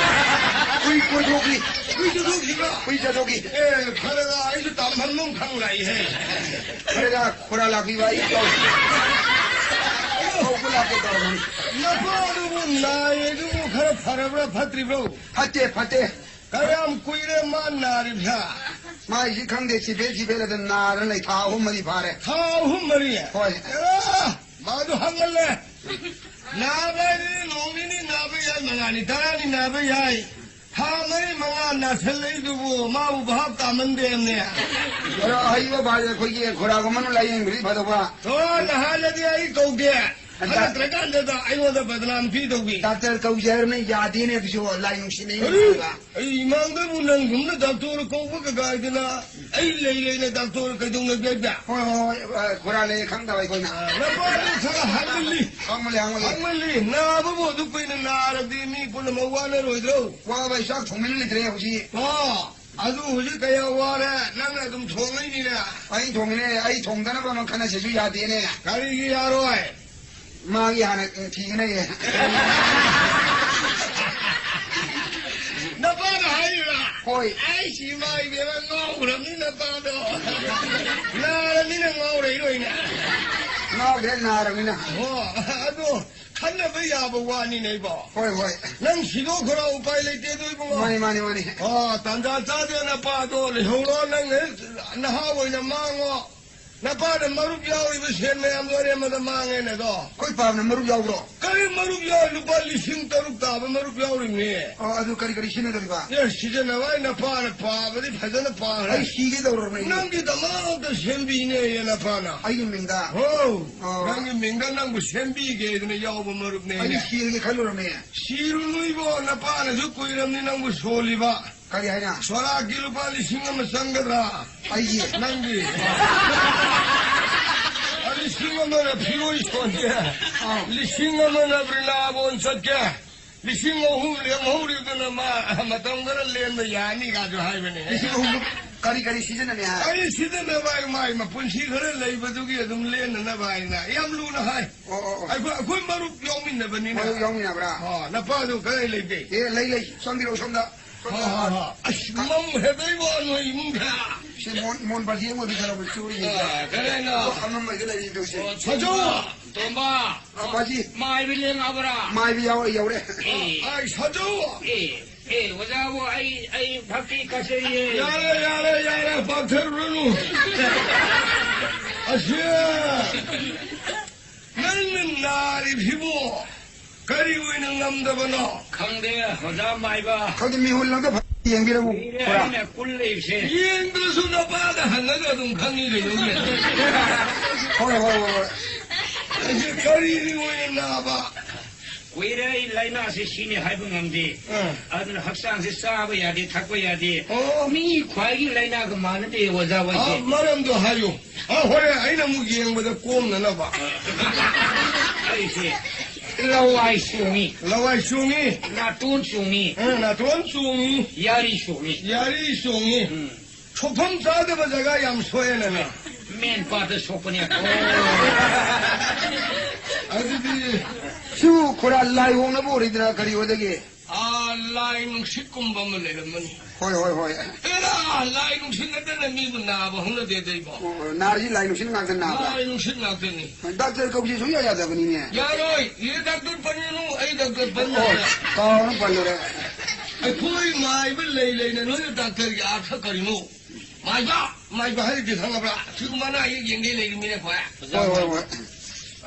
ꯍꯨꯏ ꯀꯣꯏꯊꯣꯛꯈꯤ꯫ ꯍꯨꯏ ꯆꯠꯊꯣꯛꯈꯤꯕ꯭ꯔꯥ? ꯍꯨꯏ ꯆꯠꯊꯣꯛꯈꯤ꯫ ꯑꯦ, ꯐꯔꯦꯗ, ꯑꯩꯁꯨ ꯇꯥꯟꯐꯝ ꯑꯃ ꯈꯪ ꯂꯥꯛꯏꯍꯦ꯫ ꯐꯔꯦꯗ, ꯈꯨꯔꯥ ꯂꯥꯛꯄꯤꯕ ꯑꯩ ꯇꯧ-, ꯇꯧꯕ ꯂꯥꯛꯀꯦ ꯇꯧꯔꯝꯕꯅꯤ꯫ ꯅꯄꯥꯗꯨꯕꯨ ꯅꯥꯏ ꯑꯗꯨꯕꯨ ꯈꯔ ꯐꯔꯕ꯭ꯔꯥ ꯐꯠꯇ꯭ꯔꯤꯕ꯭ꯔꯣ? ꯐꯠꯇꯦ, ꯐꯠꯇꯦ꯫ ꯀꯌꯥꯝ ꯀꯨꯏꯔꯦ ꯃꯥ ꯅꯥꯔꯤꯕ꯭ꯌꯥ? ꯃꯥꯏꯁꯤ ꯈꯪꯗꯦ, ꯆꯤꯐꯦꯠ ꯆꯤꯐꯦꯠ ꯑꯗꯨꯝ ꯅꯥꯔ ꯂꯩ, ꯊꯥ ꯑꯍꯨꯝ ꯃꯔꯤ ꯐꯥꯔꯦ꯫ ꯊꯥ ꯑꯍꯨꯝ ꯃꯔꯤ? ꯍꯣꯏ꯫ ꯑꯦꯔꯥ, ꯃꯥꯗꯨ ꯍꯪꯒꯜꯂꯦ꯫ ꯅꯥꯕ ꯍꯥꯏꯗꯤ ꯅꯣꯡ ꯅꯤꯅꯤ ꯅꯥꯕ ꯌꯥꯏ, ꯃꯉꯥꯅꯤ, ꯇꯔꯥꯅꯤ ꯅꯥꯕ ꯌꯥꯏ꯫ ꯊꯥ ꯃꯔꯤ ꯃꯉꯥ ꯅꯥꯁꯜꯂꯛꯏꯗꯨꯕꯨ ꯃꯥꯕꯨ ꯚꯥꯞ ꯇꯥꯃꯟꯗꯦꯝꯅꯦ꯫ ꯑꯗꯣ ꯑꯍꯩꯕ ꯚꯥꯏ ꯑꯩꯈꯣꯏꯒꯤ ꯈꯨꯔꯥꯒꯨꯝꯕꯅ ꯂꯥꯏꯌꯦꯡꯕꯤꯔꯗꯤ ꯐꯗꯧꯕ꯫ ꯊꯣ, ꯅꯍꯥꯟꯅꯗꯤ ꯑꯩ ꯀꯧꯒꯦ꯫ ꯍꯜꯂꯛꯇ꯭ꯔꯀꯥꯟꯗꯗ ꯑꯩꯉꯣꯟꯗ ꯕꯗꯅꯥꯝ ꯄꯤꯗꯧꯒꯤ꯫ ꯗꯥꯛꯇꯔ ꯀꯧꯖꯦ ꯍꯥꯏꯔꯝꯃꯦ, ꯌꯥꯗꯦꯅꯦ ꯑꯗꯨꯁꯨ, ꯂꯥꯏ ꯅꯨꯡꯁꯤꯠꯅꯩ ꯀꯔꯤ? ꯍꯥꯏꯕ꯫ ꯑꯩ ꯏꯃꯥꯡꯗꯕꯨ ꯅꯪꯒꯨꯝꯅ ꯗꯥꯛꯇꯔ ꯀꯧꯕ ꯀꯀꯥꯏꯗꯅ ꯑꯩ ꯂꯩ ꯂꯩꯅ ꯗꯥꯛꯇꯔ ꯀꯩꯗꯧꯅꯒꯦ ꯍꯥꯏꯕ? ꯍꯣꯏ, ꯍꯣꯏ, ꯍꯣꯏ, ꯑ, ꯈꯨꯔꯥ ꯂꯩ ꯈꯪꯗꯕ ꯑꯩꯈꯣꯏꯅ꯫ ꯑ, ꯅꯄꯥꯗꯨ ꯈꯔ ꯍꯥꯡꯃꯜꯂꯤ꯫ ꯍꯥꯡꯃꯜꯂꯤ, ꯍꯥꯡꯃꯜꯂꯤ꯫ ꯍꯥꯡꯃꯜꯂꯤ꯫ ꯅꯥꯕꯕꯨ ꯑꯗꯨ ꯀꯨꯏꯅ ꯅꯥꯔꯗꯤ ꯃꯤ ꯄꯨꯝꯅꯃꯛ ꯋꯥꯅꯔꯣꯏꯗ꯭ꯔꯣ? ꯋꯥꯕ ꯑꯩ ꯆꯥꯛ ꯊꯣꯡꯕꯤꯅ ꯂꯩꯇ꯭ꯔꯦ ꯍꯧꯖꯤꯛ꯫ ꯑꯣ, ꯑꯗꯨ ꯍꯧꯖꯤꯛ ꯀꯌꯥ ꯋꯥꯔꯦ? ꯅꯪꯅ ꯑꯗꯨꯝ ꯊꯣꯡꯉꯩꯅꯤꯅꯦ꯫ ꯑꯩ ꯊꯣꯡꯉꯤꯅꯦ, ꯑꯩ ꯊꯣꯡꯗꯅꯕ ꯑꯃ ꯈꯟꯅꯁꯤꯁꯨ ꯌꯥꯗꯦꯅꯦ꯫ ꯀꯔꯤꯒꯤ ꯌꯥꯔꯣꯏ? ꯃꯥꯒꯤ ꯍꯥꯟꯅ ꯊꯤꯒꯅꯦꯌꯦ꯫ ꯅꯄꯥꯅ ꯍꯥꯏꯔꯤꯔꯥ? ꯍꯣꯏ꯫ ꯑꯩꯁꯤ ꯏꯃꯥ ꯏꯕꯦꯝꯃ ꯉꯥꯎꯈ꯭ꯔꯕꯅꯤ ꯅꯄꯥꯗꯣ꯫ ꯅꯥꯔꯕꯅꯤꯅ ꯉꯥꯎꯔꯛꯏꯔꯣꯏꯅꯦ꯫ ꯉꯥꯎꯗ꯭ꯔꯦ, ꯅꯥꯔꯕꯅꯤꯅ꯫ ꯑꯣ, ꯑꯗꯣ ꯈꯟꯅꯕ ꯌꯥꯕ ꯋꯥꯅꯤꯅꯦ ꯏꯕꯣ꯫ ꯍꯣꯏ, ꯍꯣꯏ꯫ ꯅꯪ ꯁꯤꯗꯣꯛꯈ꯭ꯔꯣ, ꯎꯄꯥꯏ ꯂꯩꯇꯦ ꯑꯗꯣ ꯏꯕꯨꯡꯉꯣ꯫ ꯃꯥꯅꯤ, ꯃꯥꯅꯤ, ꯃꯥꯅꯤ꯫ ꯑꯣ, ꯇꯥꯟꯖꯥ ꯆꯥꯗꯦ ꯅꯄꯥꯗꯣ ꯂꯩꯍꯧꯔꯣ, ꯅꯪ ꯍꯦꯛ ꯅꯍꯥ ꯑꯣꯏꯅ ꯃꯥꯡꯉꯣ꯫ ꯅꯄꯥꯅ ꯃꯔꯨꯞ ꯌꯥꯎꯔꯤꯕ ꯁꯦꯟ ꯃꯌꯥꯝꯗꯣ ꯑꯔꯦꯝꯕꯗ ꯃꯥꯡꯉꯦꯅꯦ ꯑꯗꯣ꯫ ꯑꯩꯈꯣꯏ ꯄꯥꯕꯅ ꯃꯔꯨꯞ ꯌꯥꯎꯕ꯭ꯔꯣ? ꯀꯔꯤ ꯃꯔꯨꯞ ꯌꯥꯎ-, ꯂꯨꯄꯥ ꯂꯤꯁꯤꯡ ꯇꯔꯨꯛ ꯇꯥꯕ ꯃꯔꯨꯞ ꯌꯥꯎꯔꯤꯕꯅꯦ꯫ ꯑꯣ, ꯑꯗꯨ ꯀꯔꯤ ꯀꯔꯤ ꯁꯤꯖꯤꯟꯅꯗꯣꯔꯤꯕ? ꯑꯦ, ꯁꯤꯖꯤꯟꯅꯕ ꯑꯩ ꯅꯄꯥꯅ ꯄꯥꯕꯗꯤ ꯐꯖꯅ ꯄꯥꯈ꯭ꯔꯦ꯫ ꯑꯩ ꯁꯤꯒꯦ ꯇꯧꯔꯕꯅꯦ ꯑꯩꯗꯤ꯫ ꯅꯪꯒꯤꯗꯃꯛꯇ ꯁꯦꯝꯕꯤꯅꯦꯌꯦ ꯅꯄꯥꯅ꯫ ꯑꯩꯒꯤ ꯃꯤꯡꯗ? ꯍꯣ, ꯑꯣ꯫ ꯅꯪꯒꯤ ꯃꯤꯡꯗ ꯅꯪꯕꯨ ꯁꯦꯝꯕꯤꯒꯦꯗꯅ ꯌꯥꯎꯕ ꯃꯔꯨꯞꯅꯦ ꯑꯩꯗꯤ ꯑꯩꯅ꯫ ꯁꯤꯔꯒꯦ ꯈꯜꯂꯨꯔꯕꯅꯦ꯫ ꯁꯤꯔꯨꯅꯨ ꯏꯕꯣ, ꯅꯄꯥꯅꯁꯨ ꯀꯨꯏꯔꯕꯅꯤ ꯅꯪꯕꯨ ꯁꯣꯜꯂꯤꯕ꯫ ꯀꯔꯤ ꯍꯥꯏꯅ? ꯁꯣꯔꯥꯛꯀꯤ ꯂꯨꯄꯥ ꯂꯤꯁꯤꯡ ꯑꯃ ꯆꯪꯒꯗ꯭ꯔꯥ? ꯑꯩꯒꯤ? ꯅꯪꯒꯤ꯫ ꯂꯤꯁꯤꯡ ꯑꯃꯅ ꯐꯤꯔꯣꯏ ꯁꯣꯟꯒꯦ꯫ ꯑꯥ꯫ ꯂꯤꯁꯤꯡ ꯑꯃꯅ ꯕ꯭ꯔꯤꯟꯗꯥꯕꯣꯟ ꯆꯠꯀꯦ꯫ ꯂꯤꯁꯤꯡ ꯑꯍꯨꯝ ꯂꯦꯝꯍꯧꯔꯤꯗꯨꯅ ꯃꯥ ꯃꯇꯝ ꯈꯔ ꯂꯦꯟꯕ ꯌꯥꯅꯤ ꯀꯥꯁꯨ ꯍꯥꯏꯕꯅꯦ꯫ ꯂꯤꯁꯤꯡ ꯑꯍꯨꯝ ꯀꯔꯤ ꯀꯔꯤ ꯁꯤꯖꯤꯟꯅꯅꯤ ꯍꯥꯏ? ꯀꯔꯤ ꯁꯤꯖꯤꯟꯅꯕ ꯍꯥꯏ, ꯃꯥꯏ ꯃꯄꯨꯟꯁꯤ ꯈꯔ ꯂꯩꯕꯗꯨꯒꯤ ꯑꯗꯨꯝ ꯂꯦꯟꯅꯅꯕ ꯍꯥꯏꯅ ꯌꯥꯝ ꯂꯨꯅ ꯍꯥꯏ꯫ ꯑꯣ, ꯑꯣ, ꯑꯣ꯫ ꯑꯩꯈꯣꯏ, ꯑꯩꯈꯣꯏ ꯃꯔꯨꯞ ꯌꯥꯎꯃꯤꯟꯅꯕꯅꯤꯅ꯫ ꯃꯔꯨꯞ ꯌꯥꯎꯃꯤꯟꯅꯕ꯭ꯔꯥ? ꯑꯣ, ꯅꯄꯥꯗꯨ ꯀꯗꯥꯏ ꯂꯩꯒꯦ? ꯑꯦ, ꯂꯩ, ꯂꯩ꯫ ꯆꯪꯕꯤꯔꯛꯑꯣ ꯁꯣꯝꯗ꯫ ꯍꯣ, ꯍꯣ, ꯍꯣ꯫ ꯑꯁ, ꯃꯝꯈ꯭ꯔꯦꯗ ꯏꯕꯣ, ꯅꯣꯏ ꯏꯃꯨꯡꯗ꯫ ꯁꯤ ꯃꯣꯟ, ꯃꯣꯟ ꯕꯥꯜꯇꯤ ꯑꯃ ꯑꯣꯏꯕꯤꯁꯥ ꯂꯧꯕ ꯆꯨꯔꯤ ꯌꯦꯡꯒꯦ꯫ ꯑꯥ, ꯀꯅꯥꯅꯣ? ꯑꯣ, ꯑꯃꯝꯕꯗ ꯂꯩꯔꯤ ꯇꯧꯁꯦ꯫ ꯑꯣ, ꯁꯖꯧ! ꯇꯣꯝꯕ! ꯑꯥ, ꯕꯥꯖꯤ꯫ ꯃꯥꯏꯕꯤ ꯂꯦꯡꯉꯕ꯭ꯔꯥ? ꯃꯥꯏꯕꯤ ꯌꯥꯎꯔꯦ, ꯌꯧꯔꯦ꯫ ꯑꯦ꯫ ꯑꯥ, ꯑꯥꯏ, ꯁꯖꯧ! ꯑꯦ, ꯑꯦ, ꯑꯣꯖꯥꯕꯨ ꯑꯩ, ꯑꯩ ꯐꯛꯇꯤ ꯀꯥꯆꯩꯌꯦ꯫ ꯌꯥꯔꯦ, ꯌꯥꯔꯦ, ꯌꯥꯔꯦ, ꯄꯥꯛꯊꯔꯨꯔꯅꯨ꯫ ꯑꯁꯤ ꯅꯪꯅ ꯅꯥꯔꯤꯕꯁꯤꯕꯨ ꯀꯔꯤ ꯑꯣꯏꯅ ꯉꯝꯗꯕꯅꯣ? ꯈꯪꯗꯦ, ꯑꯣꯖꯥ ꯃꯥꯏꯕ꯫ ꯈꯪꯗꯦ, ꯃꯤꯍꯨꯜ ꯑꯝꯇ ꯐ-, ꯌꯦꯡꯕꯤꯔꯝꯃꯨ꯫ ꯀꯨꯏꯔꯦ ꯄꯨꯔꯥ꯫ ꯑꯩꯅ ꯀꯨꯜ ꯂꯩꯕꯁꯦ꯫ ꯌꯦꯡꯗ꯭ꯔꯁꯨ ꯅꯄꯥꯗ ꯍꯪꯉꯒ ꯑꯗꯨꯝ ꯈꯪꯉꯤ ꯀꯩꯅꯣꯅꯦ꯫ ꯍꯣꯏ, ꯍꯣꯏ, ꯍꯣꯏ, ꯍꯣꯏ꯫ ꯀꯔꯤꯒꯤ ꯑꯣꯏꯅ ꯅꯥꯕ? ꯀꯨꯏꯔꯦ ꯑꯩ ꯂꯥꯏꯅꯥꯁꯤ ꯁꯤꯅꯤ ꯍꯥꯏꯕ ꯉꯝꯗꯦ꯫ ꯑꯥ꯫ ꯑꯗꯨꯅ ꯍꯛꯆꯥꯡꯁꯤ ꯆꯥꯕ ꯌꯥꯗꯦ, ꯊꯛꯄ ꯌꯥꯗꯦ꯫ ꯑꯣ꯫ ꯃꯤ ꯈ꯭ꯋꯥꯏꯒꯤ ꯂꯥꯏꯅꯥꯒ ꯃꯥꯟꯅꯗꯦ ꯑꯣꯖꯥ ꯍꯣꯏꯁꯦ꯫ ꯑꯥ, ꯃꯔꯝꯗꯣ ꯍꯥꯏꯌꯨ꯫ ꯑꯥ, ꯍꯣꯔꯦꯟ ꯑꯩꯅ ꯑꯃꯨꯛ ꯌꯦꯡꯕꯗ ꯀꯣꯝꯅꯅꯕ꯫ ꯑꯩꯁꯦ ꯂꯋꯥꯏ ꯁꯣꯡꯉꯤ꯫ ꯂꯋꯥꯏ ꯁꯣꯡꯉꯤ꯫ ꯅꯥꯇꯣꯟ ꯆꯣꯡꯉꯤ꯫ ꯑꯥ, ꯅꯥꯇꯣꯟ ꯆꯣꯡꯉꯤ꯫ ꯌꯥꯔꯤ ꯁꯣꯡꯉꯤ꯫ ꯌꯥꯔꯤ ꯁꯣꯡꯉꯤ꯫ ꯎꯝ꯫ ꯁꯣꯛꯐꯝ ꯆꯥꯗꯕ ꯖꯒꯥ ꯌꯥꯝ ꯁꯣꯛꯑꯦꯅꯦ ꯅꯪ꯫ ꯃꯦꯟ ꯄꯥꯠꯇ ꯁꯣꯛꯄꯅꯦ꯫ ꯑꯣ꯫ ꯑꯗꯨꯗꯤ ꯁꯤꯕꯨ ꯈꯨꯔꯥ ꯂꯥꯏ ꯍꯣꯡꯅꯕ ꯑꯣꯏꯔꯤꯗꯅ ꯀꯔꯤ ꯑꯣꯏꯗꯒꯦ? ꯑꯥ, ꯂꯥꯏ ꯅꯨꯡꯁꯤꯠꯀꯨꯝꯕ ꯑꯃ ꯂꯩꯔꯝꯃꯅꯤ꯫ ꯍꯣꯏ, ꯍꯣꯏ, ꯍꯣꯏ꯫ ꯑꯦꯔꯥ, ꯂꯥꯏ ꯅꯨꯡꯁꯤꯠ ꯅꯠꯇꯅ ꯃꯤꯕꯨ ꯅꯥꯕ ꯍꯧꯅꯗꯦꯗ ꯏꯕꯣ꯫ ꯑꯣ, ꯅꯥꯔꯤꯁꯤ ꯂꯥꯏ ꯅꯨꯡꯁꯤꯠ ꯉꯥꯛꯇ ꯅꯥꯕ꯭ꯔꯥ? ꯂꯥꯏ ꯅꯨꯡꯁꯤꯠ ꯉꯥꯛꯇꯅꯤ꯫ ꯗꯥꯛꯇꯔ ꯀꯧꯕꯁꯤ ꯁꯨꯡꯌꯥ ꯌꯥꯗꯕꯅꯤꯅꯦ꯫ ꯌꯥꯔꯣꯏ꯫ ꯏꯔꯦ ꯗꯥꯛꯇꯔ ꯄꯟꯒꯅꯨ, ꯑꯩ ꯗꯥꯛꯇꯔ ꯄꯟ ꯑꯣ, ꯌꯥꯔꯣꯏ꯫ ꯀꯥꯎꯅ ꯄꯜꯂꯨꯔꯦ꯫ ꯑꯩꯈꯣꯏ ꯃꯥꯏꯕ ꯂꯩ ꯂꯩꯅ ꯅꯣꯏꯅ ꯗꯥꯛꯇꯔꯒꯤ ꯑꯥꯔꯊ ꯀꯔꯤꯅꯣ? ꯃꯥꯏꯕ, ꯃꯥꯏꯕ ꯍꯥꯏꯔꯤꯗꯤ ꯈꯪꯉꯕ꯭ꯔꯥ? ꯁꯤꯒꯨꯝꯕ ꯑꯅꯥ ꯑꯌꯦꯛ ꯌꯦꯡꯒꯦ ꯂꯩꯔꯤꯃꯤꯅꯦ ꯑꯩꯈꯣꯏ꯫ ꯍꯣꯏ, ꯍꯣꯏ, ꯍꯣꯏ꯫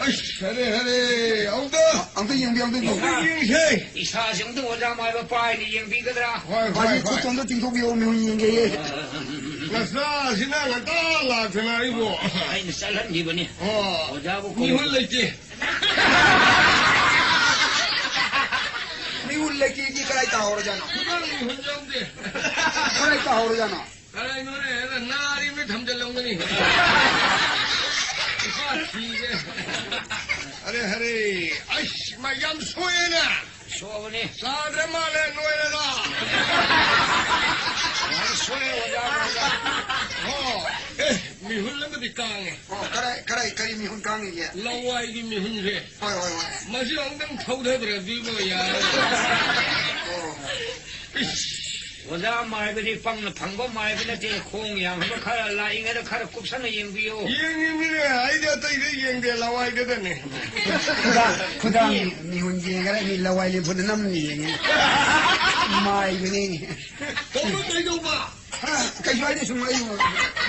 ꯑꯁ, ꯍꯔꯦ, ꯍꯔꯦ, ꯑꯃꯨꯛꯇ꯫ ꯑꯝꯇ ꯌꯦꯡꯕꯤꯌꯨ, ꯑꯝꯇ ꯌꯦꯡꯕꯤꯌꯨ꯫ ꯑꯝꯇ ꯌꯦꯡꯁꯦ꯫ ꯏꯁꯥꯁꯦ ꯑꯝꯇ ꯑꯣꯖꯥ ꯃꯥꯏꯕ ꯄꯥꯏꯅ ꯌꯦꯡꯕꯤꯒꯗ꯭ꯔꯥ? ꯍꯣꯏ, ꯍꯣꯏ, ꯃꯥꯒꯤ ꯍꯣꯏ꯫ ꯈꯨꯠꯇꯣ ꯑꯝꯇ ꯇꯤꯡꯊꯣꯛꯄꯤꯌꯣ, ꯃꯤꯍꯨꯟ ꯌꯦꯡꯒꯦꯌꯦ꯫ ꯅꯆꯥꯁꯤꯅ ꯉꯟꯇꯥ ꯂꯥꯛꯇꯅ ꯑꯩꯕꯨ꯫ ꯑꯩꯅ ꯆꯠꯍꯟꯈꯤꯕꯅꯤ꯫ ꯑꯣ꯫ ꯑꯣꯖꯥꯕꯨ ꯀꯧ-, ꯃꯤꯍꯨꯟ ꯂꯩꯇꯦ꯫ ꯃꯤꯍꯨꯟ ꯂꯩꯇꯦꯗꯤ ꯀꯗꯥꯏ ꯇꯥꯍꯧꯔꯖꯥꯠꯅꯣ? ꯈꯨꯗꯥꯡ ꯃꯤꯍꯨꯟ ꯌꯥꯎꯗꯦ꯫ ꯀꯗꯥꯏ ꯇꯥꯍꯧꯔꯖꯥꯠꯅꯣ? ꯀꯗꯥꯏꯅꯣꯅꯦ? ꯑꯗ ꯅꯥꯔꯤꯕꯅꯤ ꯊꯝꯖꯤꯜꯂꯝꯒꯅꯤ꯫ ꯏꯄꯥ ꯊꯤꯒꯦ꯫ ꯑꯔꯦ ꯍꯔꯦ꯫ ꯑꯩꯁ, ꯃꯥ ꯌꯥꯝ ꯁꯣꯛꯑꯦꯅꯦ꯫ ꯁꯣꯛꯑꯕꯅꯤ꯫ ꯆꯥꯗ꯭ꯔ ꯃꯥꯜꯂꯦ, ꯅꯣꯏꯔꯒ꯫ ꯌꯥꯝ ꯁꯣꯛꯑꯦ, ꯑꯣꯖꯥ, ꯑꯣꯖꯥ꯫ ꯑꯣ, ꯑꯦ, ꯃꯤꯍꯨꯟ ꯑꯃꯗꯤ ꯀꯥꯡꯉꯦ꯫ ꯑꯣ, ꯀꯔꯥꯏ, ꯀꯔꯥꯏ, ꯀꯔꯤ ꯃꯤꯍꯨꯟ ꯀꯥꯡꯉꯤꯒꯦ? ꯂꯋꯥꯏꯒꯤ ꯃꯤꯍꯨꯟꯁꯦ꯫ ꯍꯣꯏ, ꯍꯣꯏ, ꯍꯣꯏ꯫ ꯃꯁꯤ ꯑꯃꯨꯛꯇꯪ ꯊꯧꯊꯗ꯭ꯔꯗꯤꯕ ꯌꯥꯔꯣꯏ꯫ ꯑꯣ꯫ ꯏꯁ꯫ ꯑꯣꯖꯥ ꯃꯥꯏꯕꯗꯤ ꯄꯪꯅ ꯐꯪꯕ ꯃꯥꯏꯕ ꯅꯠꯇꯦ, ꯈꯣꯡ ꯌꯥꯝꯕ ꯈꯔ ꯂꯥꯛꯏꯉꯩꯗ ꯈꯔ ꯀꯨꯞꯁꯟꯅ ꯌꯦꯡꯕꯤꯌꯨ꯫ ꯌꯦꯡꯉꯤꯃꯤꯅꯦ, ꯑꯩꯗꯤ ꯑꯇꯩꯗ ꯌꯦꯡꯗꯦ, ꯂꯋꯥꯏꯗꯗꯅꯦ꯫ ꯈꯨꯗꯥꯡ, ꯈꯨꯗꯥꯡ ꯃꯤꯍꯨꯟ ꯌꯦꯡꯈ꯭ꯔꯦ, ꯃꯤ ꯂꯋꯥꯏ ꯂꯦꯝꯐꯨꯗ ꯅꯝꯅ ꯌꯦꯡꯉꯤ꯫ ꯃꯥꯏꯕꯅꯤ꯫ ꯇꯧꯕ ꯀꯩꯗꯧꯕ? ꯀꯩꯁꯨ ꯍꯥꯏꯗꯦ, ꯁꯨꯝ ꯑꯩ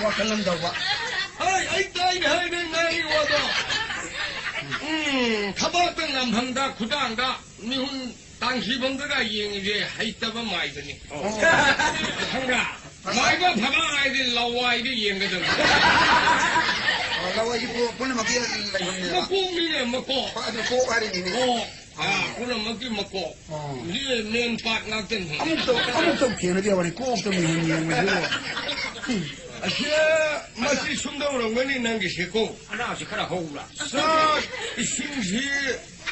ꯋꯥꯈꯜ ꯑꯃ ꯇꯧꯕ꯫ ꯍꯣꯏ, ꯑꯩ ꯇꯥꯏꯅꯦ ꯍꯥꯏ ꯅꯪ ꯉꯥꯡꯉꯤ ꯋꯥꯗꯣ꯫ ꯎꯝ, ꯊꯕꯥꯛꯇ ꯉꯝꯐꯝꯗ, ꯈꯨꯗꯥꯡꯗ, ꯃꯤꯍꯨꯟ ꯇꯥꯡꯈꯤꯐꯝꯗꯒ ꯌꯦꯡꯉꯤꯁꯦ ꯍꯩꯇꯕ ꯃꯥꯏꯕꯅꯤ꯫ ꯑꯣ꯫ ꯈꯪꯕ꯭ꯔꯥ? ꯃꯥꯏꯕ ꯐꯕ ꯍꯥꯏꯗꯤ ꯂꯋꯥꯏꯗ ꯌꯦꯡꯒꯗꯕꯅꯤ꯫ ꯂꯋꯥꯏꯒꯤ ꯄꯨ-, ꯄꯨꯝꯅꯃꯛꯀꯤ ꯂꯩꯐꯝꯅꯦꯕ꯫ ꯃꯀꯣꯛꯅꯤꯅꯦ, ꯃꯀꯣꯛ꯫ ꯑꯗꯨ ꯀꯣꯛ ꯍꯥꯏꯔꯤꯅꯤꯅꯦ꯫ ꯀꯣꯛ꯫ ꯑꯥ, ꯄꯨꯝꯅꯃꯛꯀꯤ ꯃꯀꯣꯛ꯫ ꯑꯣ꯫ ꯁꯤ ꯃꯦꯟ ꯄꯥꯠ ꯉꯥꯛꯇꯅꯤ꯫ ꯑꯃꯨꯛꯇ, ꯑꯃꯨꯛꯇ ꯊꯦꯡꯅꯗꯦ ꯍꯥꯏꯕꯅꯤ, ꯀꯣꯛꯇ ꯃꯤꯍꯨꯟ ꯌꯦꯡꯕꯁꯤꯕꯨ꯫ ꯑꯁꯤ, ꯃꯁꯤ ꯁꯨꯝꯗꯧꯔꯝꯒꯅꯤ ꯅꯪꯒꯤꯁꯦꯀꯣ꯫ ꯑꯅꯥꯁꯤ ꯈꯔ ꯍꯧꯕ꯭ꯔꯥ? ꯆꯥꯛ ꯏꯁꯤꯡꯁꯤ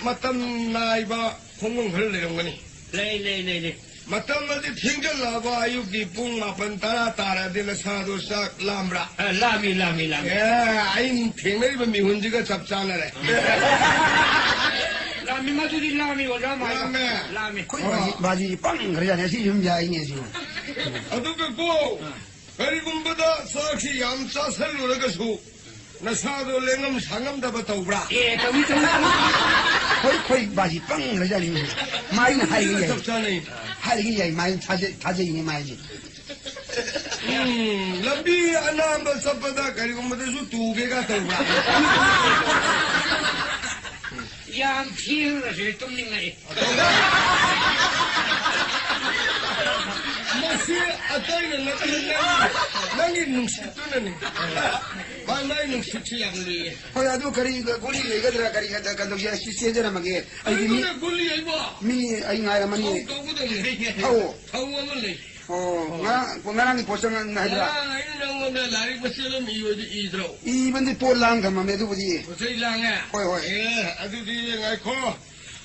ꯃꯇꯝ ꯅꯥꯏꯕ ꯈꯣꯡꯕꯝ ꯈꯔ ꯂꯩꯔꯝꯒꯅꯤ꯫ ꯂꯩ, ꯂꯩ, ꯂꯩ, ꯂꯩ꯫ ꯃꯇꯝ ꯑꯗꯨ ꯊꯦꯡꯖꯜꯂꯛꯑꯕ, ꯑꯌꯨꯛꯀꯤ ꯄꯨꯡ ꯃꯥꯄꯟ ꯇꯔꯥ ꯇꯥꯔꯗꯤ ꯅꯁꯥꯗꯣ ꯆꯥꯛ ꯂꯥꯝꯕ꯭ꯔꯥ? ꯑ, ꯂꯥꯝꯃꯤ, ꯂꯥꯝꯃꯤ, ꯂꯥꯝꯃꯤ꯫ ꯑꯦ, ꯑꯩꯅ ꯊꯦꯡꯅꯔꯤꯕ ꯃꯤꯍꯨꯟꯁꯤꯒ ꯆꯞ ꯆꯥꯅꯔꯦ꯫ ꯂꯥꯝꯃꯤ, ꯃꯗꯨꯗꯤ ꯂꯥꯝꯃꯤ, ꯑꯣꯖꯥ ꯃꯥꯏ꯫ ꯂꯥꯝꯃꯦ꯫ ꯂꯥꯝꯃꯤ꯫ ꯑꯩꯈꯣꯏ ꯕꯥꯖꯤ, ꯕꯥꯖꯤꯁꯤ ꯄꯪꯈ꯭ꯔꯖꯥꯠꯅꯤ, ꯑꯁꯤ ꯌꯨꯝ ꯌꯥꯏꯅꯦ ꯁꯤꯕꯨ꯫ ꯑꯗꯨꯒꯀꯣ, ꯑ꯫ ꯀꯔꯤꯒꯨꯝꯕꯗ ꯆꯥꯛꯁꯤ ꯌꯥꯝ ꯆꯥꯁꯜꯂꯨꯔꯒꯁꯨ ꯅꯁꯥꯗꯣ ꯂꯦꯡꯉꯝ ꯁꯥꯉꯝꯗꯕ ꯇꯧꯕ꯭ꯔꯥ? ꯑꯦ, ꯇꯧꯏ, ꯇꯧꯏ, ꯇꯧꯏ꯫ ꯑꯩꯈꯣꯏ, ꯑꯩꯈꯣꯏ ꯕꯥꯖꯤ ꯄꯪꯈ꯭ꯔꯖꯥꯠꯅꯤ꯫ ꯃꯥꯏꯅ ꯍꯥꯏꯔꯤꯉꯩ ꯌꯥꯏ꯫ ꯆꯞ ꯆꯥꯅꯩ꯫ ꯍꯥꯏꯔꯤꯉꯩ ꯌꯥꯏ, ꯃꯥꯏꯅ ꯊꯥꯖꯩ-, ꯊꯥꯖꯩꯅꯦ ꯃꯥꯏꯁꯦ꯫ ꯎꯝ, ꯂꯝꯕꯤ ꯑꯅꯥꯟꯕ ꯆꯠꯄꯗ ꯀꯔꯤꯒꯨꯝꯕꯗꯁꯨ ꯇꯨꯒꯦꯒ ꯇꯧꯕ꯭ꯔꯥ? ꯌꯥꯝ ꯊꯦꯡꯉꯁꯨ ꯇꯨꯝꯅꯤꯡꯉꯛꯏ꯫ ꯃꯁꯤ ꯑꯇꯩꯅ ꯅꯠꯇꯦ, ꯅꯪꯒꯤ, ꯅꯪꯒꯤ ꯅꯨꯡꯁꯤꯠꯇꯨꯅꯅꯤ꯫ ꯃꯥ, ꯃꯥꯏ ꯅꯨꯡꯁꯤꯠꯁꯤ ꯌꯥꯝ ꯂꯨꯏꯌꯦ꯫ ꯍꯣꯏ, ꯑꯗꯨ ꯀꯔꯤ ꯒꯨꯂꯤ ꯂꯩꯒꯗ꯭ꯔꯥ? ꯀꯔꯤ ꯀꯩꯗꯧꯁꯤ? ꯑꯩ ꯆꯦꯟꯖꯔꯝꯃꯒꯦ꯫ ꯑꯩꯗꯤ ꯃꯤ, ꯑꯗꯨꯅ ꯒꯨꯂꯤ ꯍꯥꯏꯕ꯫ ꯃꯤ ꯑꯩ ꯉꯥꯏꯔꯝꯃꯅꯤ꯫ ꯊꯧ ꯇꯧꯒꯗꯕꯅꯤ꯫ ꯊꯧꯑꯣ꯫ ꯊꯧ ꯑꯃ ꯂꯩ꯫ ꯑꯣ, ꯉꯔꯥꯡ, ꯉꯔꯥꯡꯒꯤ ꯄꯣꯠꯆꯪ ꯍꯥꯏꯗ꯭ꯔꯥ? ꯉꯔꯥꯡ ꯑꯩꯅ ꯅꯪꯉꯣꯟꯗ ꯂꯥꯏꯔꯤꯛ ꯃꯆꯦꯠ ꯑꯃ ꯏꯌꯨ ꯍꯥꯏꯗꯨ ꯏꯗ꯭ꯔꯣ? ꯏꯕꯗꯤ ꯄꯣꯠ ꯂꯥꯡ ꯊꯝꯃꯝꯃꯦ ꯑꯗꯨꯕꯨꯗꯤ꯫ ꯄꯣꯠ ꯆꯩ ꯂꯥꯡꯉꯦ? ꯍꯣꯏ, ꯍꯣꯏ꯫ ꯑꯦ, ꯑꯗꯨꯗꯤ ꯉꯥꯏꯈꯣ꯫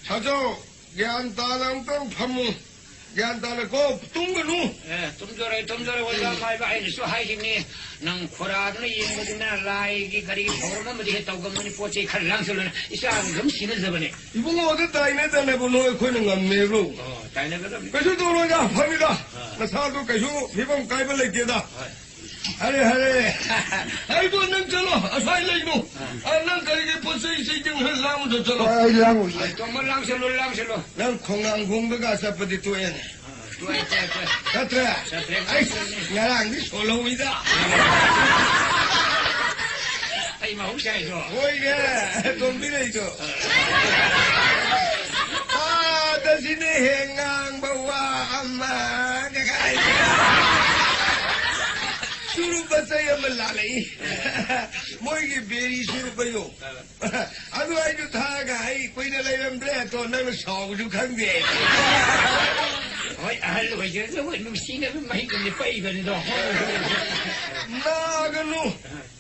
ꯁꯥꯖꯧ, ꯒ꯭ꯌꯥꯟ ꯇꯥꯅ ꯑꯃꯨꯛꯇꯪ ꯐꯝꯃꯨ꯫ ꯒ꯭ꯌꯥꯟ ꯇꯥꯅꯀꯣ, ꯇꯨꯝꯒꯅꯨ꯫ ꯑꯦ, ꯇꯨꯝꯖꯔꯣꯏ, ꯇꯨꯝꯖꯔꯣꯏ, ꯑꯣꯖꯥ ꯃꯥꯏꯕ, ꯑꯩꯅꯁꯨ ꯍꯥꯏꯈꯤꯕꯅꯤ꯫ ꯅꯪ ꯈꯣꯔꯥꯗꯨꯅ ꯌꯦꯡꯕꯗꯨꯅ ꯂꯥꯏꯒꯤ ꯀꯔꯤꯒꯤ ꯊꯧꯔꯝ ꯑꯃꯗꯤ ꯍꯦꯛ ꯇꯧꯒꯟꯕꯅꯤ, ꯄꯣꯠ ꯆꯩ ꯈꯔ ꯂꯥꯡꯁꯜꯂꯨꯅ ꯏꯆꯥ ꯑꯗꯨꯝ ꯁꯤꯟꯅꯖꯕꯅꯦ꯫ ꯏꯕꯨꯡꯉꯣꯗ ꯇꯥꯏꯅꯗꯅꯕ ꯅꯣꯏ ꯑꯩꯈꯣꯏꯅ ꯉꯝꯃꯦꯕ꯭ꯔꯣ? ꯑꯣ, ꯇꯥꯏꯅꯒꯗꯕꯅꯤ꯫ ꯀꯩꯁꯨ ꯇꯧꯔꯣꯏꯗ, ꯐꯝꯃꯤꯗ꯫ ꯑꯥ꯫ ꯅꯁꯥꯗꯣ ꯀꯩꯁꯨ ꯐꯤꯕꯝ ꯀꯥꯏꯕ ꯂꯩꯇꯦꯗ꯫ ꯍꯣꯏ꯫ ꯍꯔꯦ, ꯍꯔꯦ꯫ ꯑꯩꯕꯨ ꯅꯪ ꯆꯠꯂꯣ, ꯑꯁ꯭ꯋꯥꯏ ꯂꯩꯅꯨ꯫ ꯑꯥ꯫ ꯑꯥ, ꯅꯪ ꯀꯔꯤꯒꯤ ꯄꯣꯠ ꯆꯩ ꯆꯩ ꯇꯤꯡ ꯈꯔ ꯂꯥꯡꯕꯗ ꯆꯠꯂꯣ꯫ ꯍꯣꯏ, ꯑꯩ ꯂꯥꯡꯉꯨꯒꯦ꯫ ꯑꯥ, ꯇꯣꯝꯕ ꯂꯥꯡꯁꯜꯂꯨ, ꯂꯥꯡꯁꯜꯂꯨ꯫ ꯅꯪ ꯈꯣꯡꯅꯥꯡ ꯈꯣꯡꯗꯒ ꯆꯠꯄꯗꯤ ꯇꯣꯛꯑꯦꯅꯦ꯫ ꯇꯣꯛꯑꯦ, ꯇꯣꯛꯑꯦ, ꯇꯣꯛꯑꯦ꯫ ꯆꯠꯇ꯭ꯔꯦ? ꯆꯠꯇ꯭ꯔꯦ꯫ ꯑꯩꯁ, ꯉꯔꯥꯡꯗꯤ ꯁꯣꯜꯍꯧꯋꯤꯗ꯫ ꯑꯩ ꯃꯍꯧꯁꯥꯏꯗꯣ꯫ ꯍꯣꯏꯅꯦ, ꯇꯣꯝꯕꯤꯔꯩꯗꯣ꯫ ꯑꯥꯗ ꯁꯤꯅꯦ ꯍꯦꯛ ꯉꯥꯡꯕ ꯋꯥ ꯑꯃ ꯀꯥꯏ꯫ ꯆꯨꯔꯨꯞ ꯃꯆꯩ ꯑꯃ ꯂꯥꯜꯂꯛꯏ꯫ ꯃꯣꯏꯒꯤ ꯕꯦꯔꯤ ꯆꯨꯔꯨꯞ ꯑꯌꯣ꯫ ꯑꯗꯨ ꯑꯩꯁꯨ ꯊꯛꯑꯒ ꯑꯩ ꯀꯨꯏꯅ ꯂꯩꯔꯝꯗ꯭ꯔꯦ, ꯑꯗꯣ ꯅꯪꯅ ꯁꯥꯎꯕꯁꯨ ꯈꯪꯗꯦ꯫ ꯍꯣꯏ, ꯑꯍꯜ ꯑꯣꯏꯖꯔꯁꯨ ꯑꯩꯈꯣꯏ ꯅꯨꯡꯁꯤꯅꯕ ꯃꯍꯤꯛ ꯑꯃꯗꯤ ꯄꯛꯏꯕꯅꯤꯗꯣ꯫ ꯅꯥꯒꯅꯨ꯫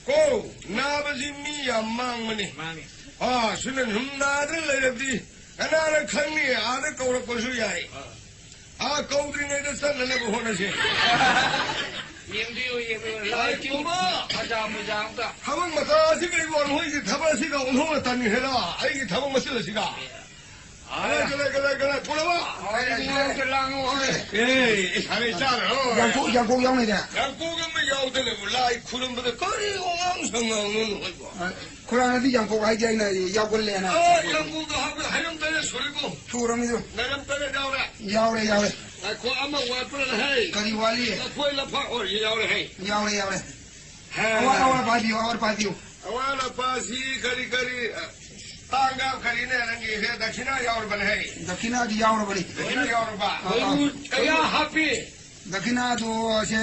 ꯀꯣ, ꯅꯥꯕꯁꯤ ꯃꯤ ꯌꯥꯝ ꯃꯥꯡꯕꯅꯤ꯫ ꯃꯥꯡꯉꯤ꯫ ꯑꯥ, ꯁꯨꯅ ꯁꯨꯝ ꯅꯥꯗꯅ ꯂꯩꯔꯕꯗꯤ ꯀꯅꯥꯅ ꯈꯪꯅꯤ? ꯑꯥꯗ ꯀꯧꯔꯛꯄꯁꯨ ꯌꯥꯏ꯫ ꯑꯥ꯫ ꯑꯥ, ꯀꯧꯗ꯭ꯔꯤꯉꯩꯗ ꯆꯠꯅꯅꯕ ꯍꯣꯠꯅꯁꯤ꯫ ꯌꯦꯡꯕꯤꯌꯨ, ꯌꯦꯡꯕꯤꯌꯨ꯫ ꯂꯥꯏ ꯀꯨꯝꯕ꯫ ꯐꯖ ꯐꯖ ꯑꯝꯇ꯫ ꯊꯕꯛ ꯃꯆꯥ ꯑꯁꯤ ꯀꯔꯤꯒꯤꯅꯣ? ꯅꯈꯣꯏꯒꯤ ꯊꯕꯛ ꯑꯁꯤꯒ ꯑꯣꯟꯊꯣꯛꯅ ꯇꯟꯈ꯭ꯔꯦꯗ꯫ ꯑꯩꯒꯤ ꯊꯕꯛ ꯃꯆꯤꯜ ꯑꯁꯤꯒ꯫ ꯀꯗꯥꯏ, ꯀꯗꯥꯏ, ꯀꯗꯥꯏ, ꯀꯗꯥꯏ? ꯄꯨꯔꯕ? ꯍꯣꯏ, ꯂꯥꯡꯉꯣ, ꯍꯣꯏ꯫ ꯑꯦ, ꯏꯁꯥꯅ ꯆꯥꯔꯣ꯫ ꯌꯥꯡꯀꯣꯛ, ꯌꯥꯡꯀꯣꯛ ꯌꯥꯎꯅꯤꯗ꯫ ꯌꯥꯡꯀꯣꯛ ꯑꯃ ꯌꯥꯎꯗꯅꯕꯨ ꯂꯥꯏ ꯈꯨꯔꯨꯝꯕꯗ ꯀꯔꯤ ꯋꯥꯉꯥꯡ ꯁꯉꯥꯡꯅꯣ ꯅꯈꯣꯏꯕꯣ? ꯑ, ꯈꯨꯔꯥꯡꯅꯗꯤ ꯌꯥꯡꯀꯣꯛ ꯍꯥꯏꯗꯤ ꯑꯩꯅ ꯌꯥꯎꯒꯜꯂꯦꯅ꯫ ꯑ, ꯌꯥꯡꯀꯣꯛꯇ ꯍꯥꯞꯄꯗ ꯍꯩꯔꯝ ꯇꯔꯦꯠ ꯁꯨꯔꯦꯀꯣ꯫ ꯁꯨꯔꯝꯅꯤꯗꯣ꯫ ꯂꯩꯔꯝ ꯇꯔꯦꯠ ꯌꯥꯎꯔꯦ꯫ ꯌꯥꯎꯔꯦ, ꯌꯥꯎꯔꯦ꯫ ꯉꯥꯏꯈꯣ, ꯑꯃ ꯋꯥꯠꯄ꯭ꯔꯥ ꯍꯩ? ꯀꯔꯤ ꯋꯥꯠꯂꯤ? ꯂꯐꯣꯏ ꯂꯐꯥ ꯑꯣꯏꯔꯤ ꯌꯥꯎꯔꯦ ꯍꯩ꯫ ꯌꯥꯎꯔꯦ, ꯌꯥꯎꯔꯦ꯫ ꯍꯦ꯫ ꯑꯋꯥꯠ, ꯑꯋꯥꯠꯄ ꯍꯥꯏꯕꯤꯌꯨ, ꯑꯋꯥꯠꯄ ꯍꯥꯏꯕꯤꯌꯨ꯫ ꯑꯋꯥꯠ ꯑꯄꯥꯁꯤ ꯀꯔꯤ ꯀꯔꯤ, ꯑ, ꯇꯥꯡꯒ ꯀꯔꯤꯅꯦ ꯅꯪꯒꯤꯁꯦ? ꯗꯈꯤꯅꯥ ꯌꯥꯎꯔꯕꯅꯦ ꯍꯩ꯫ ꯗꯈꯤꯅꯥꯗꯤ ꯌꯥꯎꯔꯕꯅꯤ꯫ ꯗꯈꯤꯅꯥ ꯌꯥꯎꯔꯕ? ꯑ, ꯑ꯫ ꯀꯌꯥ ꯍꯥꯞꯄꯤ? ꯗꯈꯤꯅꯥꯗꯣ ꯁꯦ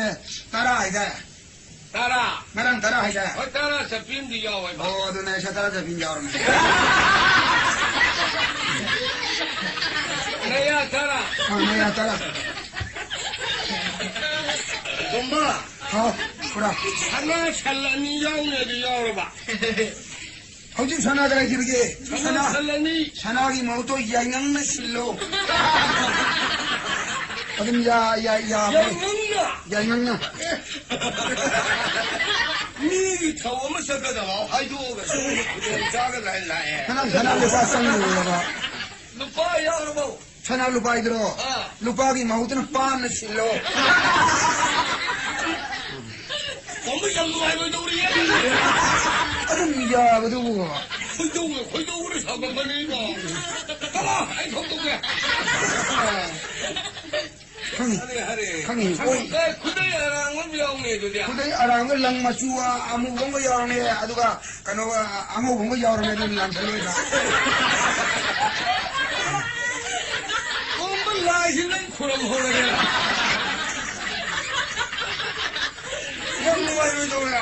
ꯇꯔꯥ ꯍꯥꯏꯗꯥꯏ? ꯇꯔꯥ꯫ ꯉꯔꯥꯡ ꯇꯔꯥ ꯍꯥꯏꯗꯥꯏ? ꯍꯣꯏ, ꯇꯔꯥ ꯆꯠꯄꯤ ꯑꯃꯗꯤ ꯌꯥꯎꯋꯦꯕ꯫ ꯑꯣ, ꯑꯗꯨꯅꯦ ꯑꯩꯁꯦ ꯇꯔꯥ ꯆꯠꯄꯤ ꯑꯃ ꯌꯥꯎꯔꯝꯃꯦ꯫ ꯅꯌꯥ ꯇꯔꯥ꯫ ꯑ, ꯅꯌꯥ ꯇꯔꯥ꯫ ꯇꯣꯝꯕ꯫ ꯍꯥꯎ, ꯄꯨꯔꯥ꯫ ꯁꯅꯥ ꯁꯟ ꯑꯅꯤ ꯌꯥꯎꯅꯦ ꯑꯗꯨ ꯌꯥꯎꯔꯕ? ꯍꯧꯖꯤꯛ ꯁꯅꯥꯗ ꯂꯩꯈꯤꯕꯒꯤ ꯁꯅꯥ ꯁꯅꯥ, ꯁꯜꯂꯅꯤ꯫ ꯁꯅꯥꯒꯤ ꯃꯍꯨꯠꯇꯣ ꯌꯥꯏꯉꯪꯅ ꯁꯤꯜꯂꯣ꯫ ꯑꯗꯨꯝ ꯌꯥ-, ꯌꯥ-, ꯌꯥꯕꯅꯤ꯫ ꯌꯥꯏꯉꯪꯅ? ꯌꯥꯏꯉꯪꯅ꯫ ꯃꯤꯒꯤ ꯊꯧ ꯑꯃ ꯆꯠꯀꯗꯕ ꯍꯥꯏꯗꯣꯛꯑꯒ ꯁꯣꯝꯗ ꯈꯨꯗꯣꯡ ꯆꯥꯒꯗ꯭ꯔꯥ ꯍꯥꯏꯅ ꯂꯥꯛꯑꯦ꯫ ꯅꯪ ꯁꯅꯥ ꯂꯨꯄꯥ ꯆꯪꯉꯨꯔꯕ? ꯂꯨꯄꯥ ꯌꯥꯎꯔꯕꯣ? ꯁꯅꯥ ꯂꯨꯄꯥ ꯍꯥꯏꯗ꯭ꯔꯣ? ꯑꯥ꯫ ꯂꯨꯄꯥꯒꯤ ꯃꯍꯨꯠꯇꯅ ꯄꯥꯟꯅ ꯁꯤꯜꯂꯣ꯫ ꯇꯥꯃꯣ, ꯌꯥꯝ ꯅꯨꯡꯉꯥꯏꯔꯣꯏꯗꯧꯔꯤꯌꯦ꯫ ꯑꯗꯨꯝ ꯌꯥꯕꯗꯨꯕꯨ꯫ ꯈꯣꯏꯗꯧꯒ, ꯈꯣꯏꯗꯧꯒ ꯁꯥꯎꯒꯠꯄꯅꯤꯀꯣ꯫ ꯆꯠꯂꯣ, ꯑꯩ ꯊꯣꯛꯇꯣꯛꯀꯦ꯫ ꯈꯪꯉꯤ꯫ ꯍꯔꯦ, ꯍꯔꯦ꯫ ꯈꯪꯉꯤ꯫ ꯑꯣꯏ꯫ ꯑꯦ, ꯈꯨꯗꯩ ꯑꯔꯥꯡꯕ ꯑꯃ ꯌꯥꯎꯅꯤ ꯑꯗꯨꯗꯤ꯫ ꯈꯨꯗꯩ ꯑꯔꯥꯡꯕ, ꯂꯪ ꯃꯆꯨ ꯑꯃꯨꯕ ꯑꯃꯒ ꯌꯥꯎꯔꯝꯃꯦ꯫ ꯑꯗꯨꯒ ꯀꯩꯅꯣ, ꯑꯉꯧꯕ ꯑꯃꯒ ꯌꯥꯎꯔꯝꯃꯦ, ꯑꯗꯨ ꯂꯥꯟꯁꯜꯂꯣꯏꯗ꯫ ꯀꯣꯝꯕ ꯂꯥꯏꯁꯤ ꯅꯪ ꯈꯨꯔꯨꯝꯍꯧꯔꯒꯦ꯫ ꯌꯥꯝ ꯅꯨꯡꯉꯥꯏꯔꯣꯏꯗꯧꯔꯦ꯫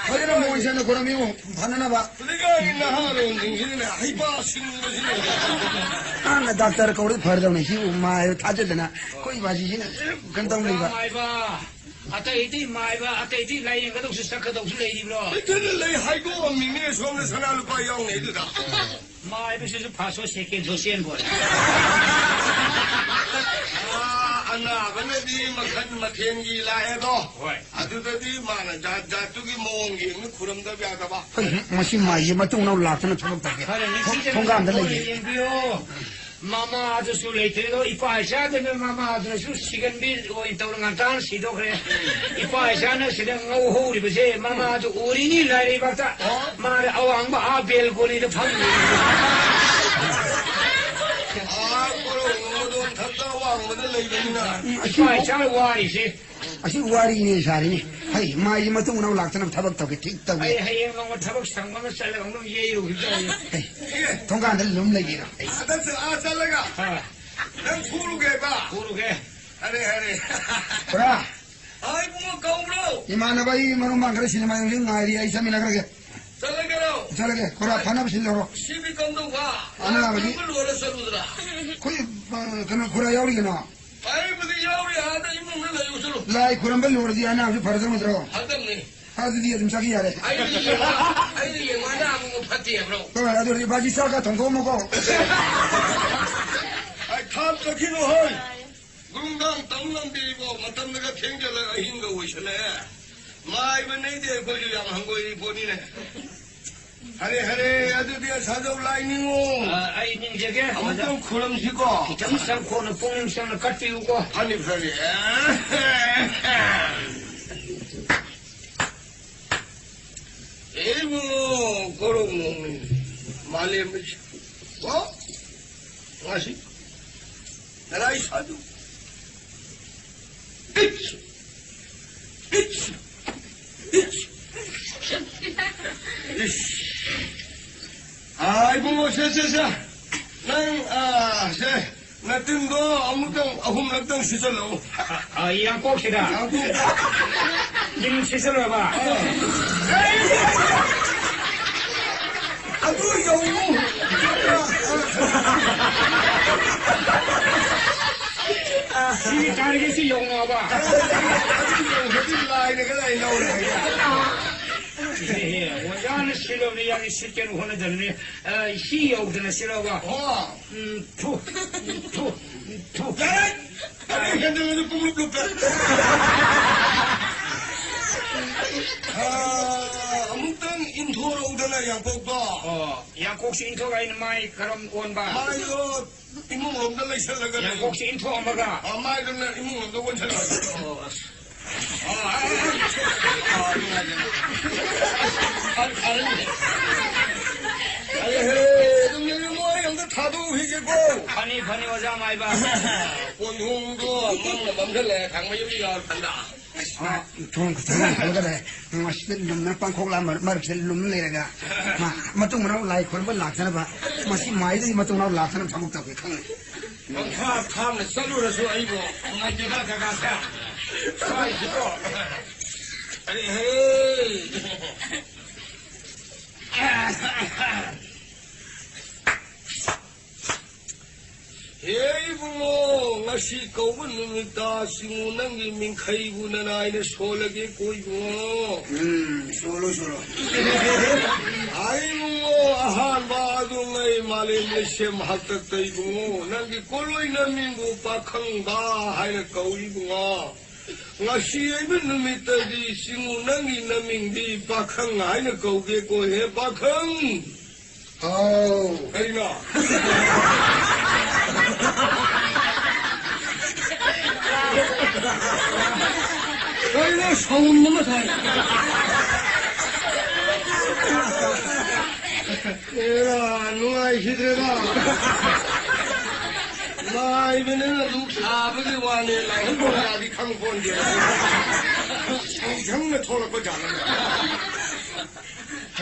ꯐꯖꯅ ꯃꯣꯟ ꯁꯦꯡꯅ ꯈꯣꯏꯔꯝꯃꯤꯉꯣ, ꯐꯅꯅꯕ꯫ ꯍꯧꯖꯤꯛꯀꯥꯟꯒꯤ ꯅꯍꯥꯔꯣꯟꯁꯤꯡꯁꯤꯅꯅꯦ, ꯍꯩꯄꯥ ꯁꯤꯡꯕꯁꯤꯅ꯫ ꯍꯥꯟꯅ ꯗꯥꯛꯇꯔ ꯀꯧꯔꯗꯤ ꯐꯔꯗꯧꯅꯤ, ꯁꯤꯕꯨ ꯃꯥꯏ ꯊꯥꯖꯗꯅ ꯑꯩꯈꯣꯏ ꯏꯃꯥꯁꯤꯁꯤꯅ ꯀꯩꯅꯣ ꯇꯧ ꯂꯩꯕ꯫ ꯃꯥꯏꯕ, ꯑꯇꯩꯗꯤ ꯃꯥꯏꯕ, ꯑꯇꯩꯗꯤ ꯂꯥꯏꯌꯦꯡꯒꯗꯧꯁꯨ ꯆꯠꯀꯗꯧꯁꯨ ꯂꯩꯔꯤꯕ꯭ꯔꯣ? ꯂꯩꯇꯅ ꯂꯩ ꯍꯥꯏꯗꯣꯛꯑꯝꯃꯤꯅꯦ ꯁꯣꯝꯗ ꯁꯅꯥ ꯂꯨꯄꯥ ꯌꯥꯎꯅꯩꯗꯨꯗ꯫ ꯃꯥꯏꯕꯁꯤꯁꯨ ꯐꯥꯁ ꯁꯣ ꯁꯦꯀꯦꯟ ꯁꯣ ꯆꯦꯟꯕ ꯑꯣꯏꯔꯦ꯫ ꯑꯥ, ꯑꯅꯥꯕꯅꯗꯤ ꯃꯈꯜ ꯃꯊꯦꯜꯒꯤ ꯂꯥꯛꯑꯦꯗꯣ꯫ ꯍꯣꯏ꯫ ꯑꯗꯨꯗꯗꯤ ꯃꯥꯅ ꯖꯥꯠ ꯖꯥꯠꯇꯨꯒꯤ ꯃꯑꯣꯡ ꯌꯦꯡꯅ ꯈꯨꯔꯝꯗꯕ ꯌꯥꯗꯕ꯫ ꯍꯣꯏ, ꯃꯁꯤ ꯃꯥꯏꯁꯦ ꯃꯇꯨꯡ ꯃꯅꯥꯎ ꯂꯥꯛꯇꯅ ꯊꯕꯛ ꯇꯧꯒꯦ꯫ ꯐꯔꯦ, ꯊꯣꯡ-, ꯅꯤꯡꯊꯤꯖꯅ ꯊꯣꯡꯒꯥꯟꯗ ꯂꯩꯌꯦ꯫ ꯌꯦꯡꯕꯤꯌꯣ꯫ ꯃꯃꯥꯗꯨꯁꯨ ꯂꯩꯇ꯭ꯔꯦꯗꯣ, ꯏꯄꯥ ꯏꯆꯥꯗꯨꯅ ꯃꯃꯥꯗꯨꯅꯁꯨ ꯁꯤꯒꯟꯕꯤ ꯑꯣꯏꯅ ꯇꯧꯔ ꯉꯟꯇꯥꯅ ꯁꯤꯗꯣꯛꯈ꯭ꯔꯦ꯫ ꯏꯄꯥ ꯏꯆꯥꯅ ꯁꯤꯗ ꯉꯧꯍꯧꯔꯤꯕꯁꯦ ꯃꯃꯥꯗꯨ ꯎꯔꯤꯅꯤ ꯂꯥꯏꯔꯩꯕꯥꯛꯇ꯫ ꯃꯥꯅ ꯑꯋꯥꯡꯕ ꯑꯥ ꯕꯦꯜꯀꯣꯅꯤꯗ ꯐꯝꯃꯤ꯫ ꯑꯥ ꯀꯣꯔꯧ ꯃꯗꯣꯟ ꯊꯛꯇ ꯑꯋꯥꯡꯕꯗ ꯂꯩꯕꯅꯤꯅ꯫ ꯏꯄꯥ ꯏꯆꯥ ꯋꯥꯔꯤꯁꯦ꯫ ꯑꯁꯤ ꯋꯥꯔꯤꯅꯦ ꯁꯥꯔꯤꯅꯦ꯫ ꯍꯩ, ꯃꯥꯏꯁꯦ ꯃꯇꯨꯡ ꯃꯅꯥꯎ ꯂꯥꯛꯇꯅꯕ ꯊꯕꯛ ꯇꯧꯒꯦ, ꯊꯤꯛ ꯇꯧꯒꯦ꯫ ꯑꯩ ꯍꯌꯦꯡ ꯅꯣꯡꯃ ꯊꯕꯛ ꯁꯪꯕ ꯑꯃ ꯆꯠꯂꯒ ꯑꯃꯨꯛ ꯌꯩꯔꯨꯈꯤꯕ ꯇꯥꯔꯦ꯫ ꯍꯩ, ꯊꯣꯡꯒꯥꯟꯗ ꯂꯨꯝ ꯂꯩꯕꯤꯔꯣ꯫ ꯑꯗꯁꯨ ꯑꯥ ꯆꯠꯂꯒ ꯑꯥ꯫ ꯅꯪ ꯐꯨꯔꯨꯒꯦꯕ? ꯐꯨꯔꯨꯒꯦ꯫ ꯑꯔꯦ, ꯑꯔꯦ꯫ ꯈꯨꯔꯥ꯫ ꯍꯥꯏ, ꯏꯕꯨꯡꯉꯣ, ꯀꯧꯕ꯭ꯔꯣ? ꯏꯃꯥꯟꯅꯕ, ꯑꯩ ꯃꯔꯨ ꯃꯔꯥꯡ ꯈꯔ ꯁꯤꯅꯦꯃꯥ ꯌꯦꯡꯁꯤ ꯉꯥꯏꯔꯤ, ꯑꯩ ꯆꯠꯃꯤꯟꯅꯈ꯭ꯔꯒꯦ꯫ ꯆꯠꯂꯒꯦꯔꯣ? ꯆꯠꯂꯒꯦ꯫ ꯈꯨꯔꯥ, ꯐꯅꯕ ꯁꯤꯜꯂꯧꯔꯣ꯫ ꯁꯤꯗꯤ ꯀꯝꯗꯧꯕ? ꯑꯅꯥꯕꯒꯤ꯫ ꯂꯣꯏꯔ ꯆꯠꯂꯨꯗ꯭ꯔꯥ? ꯑꯩꯈꯣꯏ, ꯑ, ꯀꯩꯅꯣ, ꯈꯨꯔꯥ ꯌꯥꯎꯔꯤꯒꯤꯅꯣ? ꯑꯩꯕꯨꯗꯤ ꯌꯥꯎꯔꯤ, ꯑꯥꯗ ꯏꯃꯨꯡꯗ ꯂꯩꯌꯨ ꯆꯠꯂꯨ꯫ ꯂꯥꯏ ꯈꯨꯔꯝꯕ ꯂꯣꯏꯔꯗꯤ ꯑꯅꯥꯕꯁꯨ ꯐꯔꯗꯧ ꯅꯠꯇ꯭ꯔꯣ? ꯐꯗꯝꯅꯤ꯫ ꯑꯗꯨꯗꯤ ꯑꯗꯨꯝ ꯆꯠꯈꯤ ꯌꯥꯔꯦ꯫ ꯑꯩꯅ ꯌꯦꯡꯉꯣ, ꯑꯩꯅ ꯌꯦꯡꯉꯣ ꯑꯅꯥꯕꯕꯨ ꯐꯠꯇꯦ ꯍꯥꯏꯕ꯭ꯔꯣ? ꯍꯣꯏ, ꯑꯗꯨ ꯑꯣꯏꯔꯗꯤ ꯏꯕꯥꯖꯤ ꯆꯥꯛꯀ ꯊꯣꯡꯗꯣꯛꯑꯝꯃꯣꯀꯣ꯫ ꯑꯩ ꯊꯥꯞ ꯆꯠꯈꯤꯅꯨ ꯍꯣꯏ꯫ ꯅꯨꯡꯗꯥꯡ ꯇꯝ ꯉꯝꯗꯦ ꯏꯕꯣ, ꯃꯇꯝꯅꯒ ꯊꯦꯡꯖꯜꯂꯛ ꯑꯍꯤꯡꯒ ꯑꯣꯏꯁꯜꯂꯛꯑꯦ꯫ ꯃꯥꯏꯕ ꯅꯩꯗꯤ ꯑꯩꯈꯣꯏꯁꯨ ꯌꯥꯝ ꯍꯪꯒꯣꯏꯔꯤ ꯄꯣꯠꯅꯤꯅꯦ꯫ ꯍꯔꯦ, ꯍꯔꯦ, ꯑꯗꯨꯗꯤ ꯑꯁꯥꯖꯧ ꯂꯥꯏ ꯅꯤꯡꯉꯣ꯫ ꯑ, ꯑꯩ ꯅꯤꯡꯖꯒꯦ꯫ ꯑꯃꯨꯛꯇꯪ ꯈꯨꯔꯝꯁꯤꯀꯣ꯫ ꯈꯤꯇꯪ ꯆꯪꯈꯣꯛꯅ ꯄꯨꯛꯅꯤꯡ ꯆꯪꯅ ꯀꯠꯄꯤꯌꯨꯀꯣ꯫ ꯐꯅꯤ, ꯐꯅꯤ꯫ ꯏꯕꯨꯡꯉꯣ, ꯀꯣꯔꯧꯅꯣꯡꯅꯤ ꯃꯥꯂꯦꯝꯕꯁꯤ꯫ ꯀꯣ? ꯉꯁꯤ ꯅꯔꯥꯏ ꯁꯥꯗꯨ꯫ ꯏꯠꯁ! ꯏꯠꯁ! ꯏꯠꯁ! ꯏꯁ! ꯑꯥ, ꯏꯕꯨꯡꯉꯣ, ꯁꯦ, ꯁꯦ, ꯁꯦ꯫ ꯅꯪ, ꯑꯥ, ꯁꯦ꯫ ꯅꯇꯤꯟꯗꯣ ꯑꯃꯨꯛꯇꯪ, ꯑꯍꯨꯝꯂꯛꯇꯪ ꯁꯤꯠꯆꯜꯂꯛꯎ꯫ ꯑ, ꯌꯥꯡꯀꯣꯛꯁꯤꯗ꯫ ꯌꯥꯡꯀꯣꯛ꯫ ꯇꯤꯟ ꯁꯤꯠꯆꯜꯂꯕ? ꯑ꯫ ꯑꯗꯨ ꯌꯧꯅꯨ꯫ ꯁꯤꯒꯤ ꯇꯥꯔꯒꯦꯠꯁꯤ ꯌꯧꯅꯕ꯫ ꯑꯗꯨ ꯌꯧꯈ꯭ꯔꯗꯤ ꯂꯥꯏꯅ ꯀꯗꯥꯏ ꯂꯧꯔꯦ? ꯑꯦ, ꯑꯣꯖꯥꯅ ꯁꯤꯜꯂꯕꯅꯤ, ꯌꯥꯝ ꯁꯤꯠꯀꯦꯅ ꯍꯣꯠꯅꯖꯕꯅꯤ꯫ ꯑ, ꯁꯤ ꯌꯧꯗꯅ ꯁꯤꯜꯂꯕ? ꯑꯣ꯫ ꯎꯝ, ꯊꯨ, ꯊꯨ, ꯊꯨ꯫ ꯌꯥꯔꯦ! ꯑꯗꯨ ꯍꯦꯟꯖꯜꯂꯁꯨ ꯄꯨꯡꯂꯨꯞ ꯂꯨꯞꯄꯦ꯫ ꯑꯥ, ꯑꯃꯨꯛꯇꯪ ꯏꯟꯊꯣꯔꯛꯎꯗꯅ ꯌꯥꯡꯀꯣꯛꯇꯣ꯫ ꯑꯣ, ꯌꯥꯡꯀꯣꯛꯁꯤ ꯏꯟꯊꯣꯛꯑꯒ ꯑꯩꯅ ꯃꯥꯏ ꯀꯔꯝ ꯑꯣꯟꯕ? ꯃꯥꯏꯗꯣ ꯏꯃꯨꯡ ꯂꯣꯝꯗ ꯂꯩꯁꯜꯂꯒ ꯂꯩ꯫ ꯌꯥꯡꯀꯣꯛꯁꯤ ꯏꯟꯊꯣꯛꯑꯝꯃꯒ? ꯑꯥ, ꯃꯥꯏꯗꯨꯅ ꯏꯃꯨꯡ ꯂꯣꯝꯗ ꯑꯣꯟꯁꯜꯂꯒ꯫ ꯑꯣ, ꯑꯁ꯫ ꯑꯦꯍꯦ, ꯑꯗꯨꯝ ꯂꯩꯔꯝꯃꯣ, ꯑꯩ ꯑꯝꯇ ꯊꯥꯗꯣꯛꯎꯈꯤꯒꯦꯀꯣ꯫ ꯐꯅꯤ, ꯐꯅꯤ, ꯑꯣꯖꯥ ꯃꯥꯏꯕ꯫ ꯀꯣꯟꯊꯣꯡꯗꯣ ꯃꯝꯅ ꯃꯝꯁꯤꯜꯂꯦ, ꯈꯥꯡꯃꯩ ꯑꯃ ꯌꯥꯎꯔꯀꯥꯟꯗ꯫ ꯊꯣꯡ ꯈꯨꯊꯥꯡ ꯈꯜꯂꯒꯅꯦ, ꯃꯁꯤꯗ ꯂꯨꯝꯅ ꯄꯥꯡꯈꯣꯛꯂꯥ ꯃꯔꯛ-, ꯃꯔꯛꯁꯤꯗ ꯂꯨꯝ ꯂꯩꯔꯒ, ꯃꯥ ꯃꯇꯨꯡ ꯃꯅꯥꯎ ꯂꯥꯏ ꯈꯨꯔꯨꯝꯕ ꯂꯥꯛꯇꯅꯕ, ꯃꯁꯤ ꯃꯥꯏꯗꯒꯤ ꯃꯇꯨꯡ ꯃꯅꯥꯎ ꯂꯥꯛꯇꯅꯕ ꯊꯕꯛ ꯇꯧꯒꯦ ꯈꯪꯉꯦ꯫ ꯄꯪꯊꯥ ꯊꯥꯞꯅ ꯆꯠꯂꯨꯔꯁꯨ ꯑꯩꯕꯨ ꯅꯨꯡꯉꯥꯏꯇꯦꯗ ꯀꯀꯥꯁꯦ꯫ ꯁ꯭ꯋꯥꯏꯁꯤꯕꯣ꯫ ꯑꯔꯦ ꯍꯦ꯫ ꯍꯦ ꯏꯕꯨꯡꯉꯣ, ꯉꯁꯤ ꯀꯧꯕ ꯅꯨꯃꯤꯠꯇ ꯁꯤꯡꯉꯨ ꯅꯪꯒꯤ ꯃꯤꯡꯈꯩꯕꯨ ꯅꯅꯥꯏꯅ ꯁꯣꯜꯂꯒꯦ ꯀꯣ ꯏꯕꯨꯡꯉꯣ꯫ ꯎꯝ, ꯁꯣꯜꯂꯣ, ꯁꯣꯜꯂꯣ꯫ ꯑꯩ ꯏꯕꯨꯡꯉꯣ, ꯑꯍꯥꯟꯕ ꯑꯗꯨꯉꯩ ꯃꯥꯂꯦꯝ ꯂꯩꯁꯦꯝ ꯍꯥꯛꯇꯛꯇ ꯏꯕꯨꯡꯉꯣ, ꯅꯪꯒꯤ ꯀꯣꯂꯣꯏ ꯅꯃꯤꯡꯕꯨ ꯄꯥꯈꯪꯕ ꯍꯥꯏꯅ ꯀꯧꯏ ꯏꯕꯨꯡꯉꯣ꯫ ꯉꯁꯤ ꯑꯣꯏꯕ ꯅꯨꯃꯤꯠꯇꯗꯤ ꯁꯤꯡꯉꯨ ꯅꯪꯒꯤ ꯅꯃꯤꯡꯗꯤ ꯄꯥꯈꯪ ꯍꯥꯏꯅ ꯀꯧꯒꯦꯀꯣ, ꯍꯦ ꯄꯥꯈꯪ꯫ ꯍꯥꯎ꯫ ꯀꯩꯅꯣ? ꯀꯩꯅꯣ ꯁꯥꯎꯟ ꯑꯃ ꯊꯥꯏ? ꯑꯦꯔꯥ, ꯅꯨꯡꯉꯥꯏꯈꯤꯗ꯭ꯔꯦꯗ꯫ ꯃꯥꯏꯕꯅꯤꯅ ꯗꯨꯛ ꯁꯥꯕꯒꯤ ꯋꯥꯅꯦ, ꯂꯥꯏꯍꯟ ꯄꯣꯔꯥꯗꯤ ꯈꯪꯄꯣꯟꯗꯦ꯫ ꯁꯪꯁꯪꯅ ꯊꯣꯛꯂꯛꯄ ꯖꯥꯠꯅꯤ꯫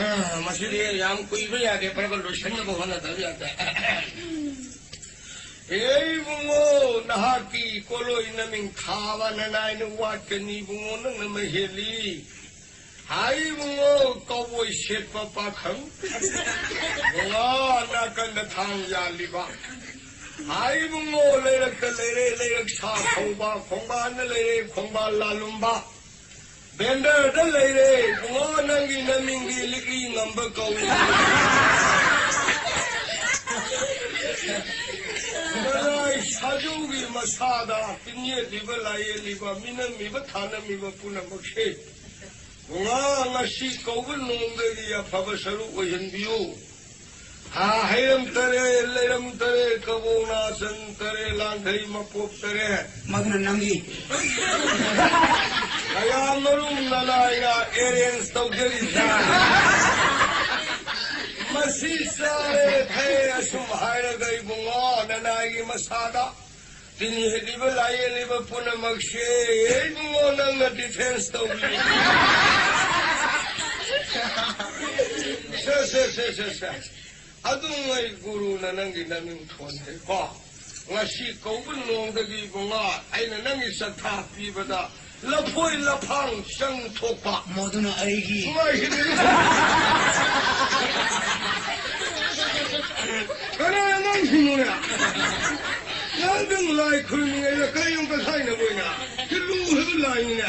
ꯑ, ꯃꯁꯤꯗꯤ ꯌꯥꯝ ꯀꯨꯏꯕ ꯌꯥꯗꯦ, ꯈꯔ ꯈꯔ ꯂꯣꯏꯁꯟꯅꯕ ꯍꯣꯠꯅꯗꯕ ꯌꯥꯗꯦ꯫ ꯍꯦ ꯏꯕꯨꯡꯉꯣ, ꯅꯍꯥꯛꯀꯤ ꯀꯣꯂꯣꯏ ꯅꯃꯤꯡ ꯊꯥꯕ ꯅꯅꯥꯏꯅ ꯋꯥꯠꯀꯅꯤ ꯏꯕꯨꯡꯉꯣ, ꯅꯪꯅ ꯃꯍꯦꯜꯂꯤ꯫ ꯍꯥꯏ ꯏꯕꯨꯡꯉꯣ, ꯀꯧꯕꯣꯏ ꯁꯦꯠꯄ ꯄꯥꯈꯪ꯫ ꯏꯕꯨꯡꯉꯣ, ꯅꯥꯀꯟꯗ ꯊꯥꯡ ꯌꯥꯜꯂꯤꯕ꯫ ꯍꯥꯏ ꯏꯕꯨꯡꯉꯣ, ꯂꯩꯔꯛꯇ ꯂꯩꯔꯦ ꯂꯩꯔꯛ ꯁꯥ ꯊꯧꯕ, ꯈꯣꯡꯕꯥꯟꯗ ꯂꯩꯔꯦ ꯈꯣꯡꯕꯥꯟ ꯂꯥꯜꯂꯨꯝꯕ꯫ ꯕꯦꯟꯗꯔꯗ ꯂꯩꯔꯦ ꯏꯕꯨꯡꯉꯣ, ꯅꯪꯒꯤ ꯅꯃꯤꯡꯗꯤ ꯂꯤꯛꯂꯤ ꯉꯝꯕ ꯀꯧꯏ꯫ ꯃꯌꯥꯏ ꯁꯥꯖꯧꯒꯤ ꯃꯁꯥꯗ ꯇꯤꯟꯌꯦꯠꯂꯤꯕ, ꯂꯥꯏꯌꯦꯠꯂꯤꯕ, ꯃꯤꯅꯝꯃꯤꯕ, ꯊꯥꯅꯝꯃꯤꯕ ꯄꯨꯝꯅꯃꯛꯁꯦ ꯏꯕꯨꯡꯉꯣ, ꯉꯁꯤ ꯀꯧꯕ ꯅꯣꯡꯗꯒꯤ ꯑꯐꯕ ꯁꯔꯨꯛ ꯑꯣꯏꯍꯟꯕꯤꯌꯨ꯫ ꯍꯥ, ꯍꯩꯔꯝ ꯇꯔꯦ, ꯂꯩꯔꯝ ꯇꯔꯦ, ꯀꯕꯣꯛ ꯅꯥꯆꯟ ꯇꯔꯦ, ꯂꯥꯡꯊꯩ ꯃꯄꯣꯞ ꯇꯔꯦ꯫ ꯃꯗꯨꯅ ꯅꯪꯒꯤ꯫ ꯀꯌꯥꯃꯔꯨꯝ ꯅꯅꯥꯏꯅ ꯑꯦꯔꯦꯟꯖ ꯇꯧꯖꯔꯤꯁꯦ꯫ ꯃꯁꯤ ꯆꯥꯔꯦ ꯊꯛꯑꯦ ꯑꯁꯨꯝ ꯍꯥꯏꯔꯒ ꯏꯕꯨꯡꯉꯣ, ꯅꯅꯥꯏꯒꯤ ꯃꯁꯥꯗ ꯇꯤꯟ ꯍꯤꯠꯂꯤꯕ, ꯂꯥꯏꯌꯦꯠꯂꯤꯕ ꯄꯨꯝꯅꯃꯛꯁꯦ, ꯏꯕꯨꯡꯉꯣ, ꯅꯪꯅ ꯗꯤꯐꯦꯟꯁ ꯇꯧꯕꯤꯌꯨ꯫ ꯁꯦ, ꯁꯦ, ꯁꯦ, ꯁꯦ, ꯁꯦ꯫ ꯑꯗꯨꯉꯩ ꯒꯨꯔꯨꯅ ꯅꯪꯒꯤ ꯅꯃꯤꯡ ꯊꯣꯟꯈ꯭ꯔꯦꯀꯣ꯫ ꯉꯁꯤ ꯀꯧꯕ ꯅꯣꯡꯗꯒꯤ ꯏꯕꯨꯡꯉꯣ, ꯑꯩꯅ ꯅꯪꯒꯤ ꯆꯠꯊꯥ ꯄꯤꯕꯗ ꯂꯐꯣꯏ ꯂꯐꯥꯡ ꯆꯪ ꯊꯣꯛꯄ꯫ ꯃꯗꯨꯅ ꯑꯩꯒꯤ꯫ ꯅꯨꯡꯉꯥꯏꯈꯤꯗꯦ꯫ ꯀꯅꯥꯅ ꯅꯪ ꯍꯤꯡꯉꯨꯅꯦ? ꯅꯪꯗꯪ ꯂꯥꯏ ꯈꯨꯔꯨꯝꯃꯤꯉꯩꯗ ꯀꯔꯤ ꯑꯃꯨꯛꯀ ꯊꯥꯏꯅꯕ ꯑꯣꯏꯅ? ꯍꯤꯜꯂꯨ ꯍꯤꯜꯂꯨ ꯂꯥꯏꯅꯤꯅꯦ꯫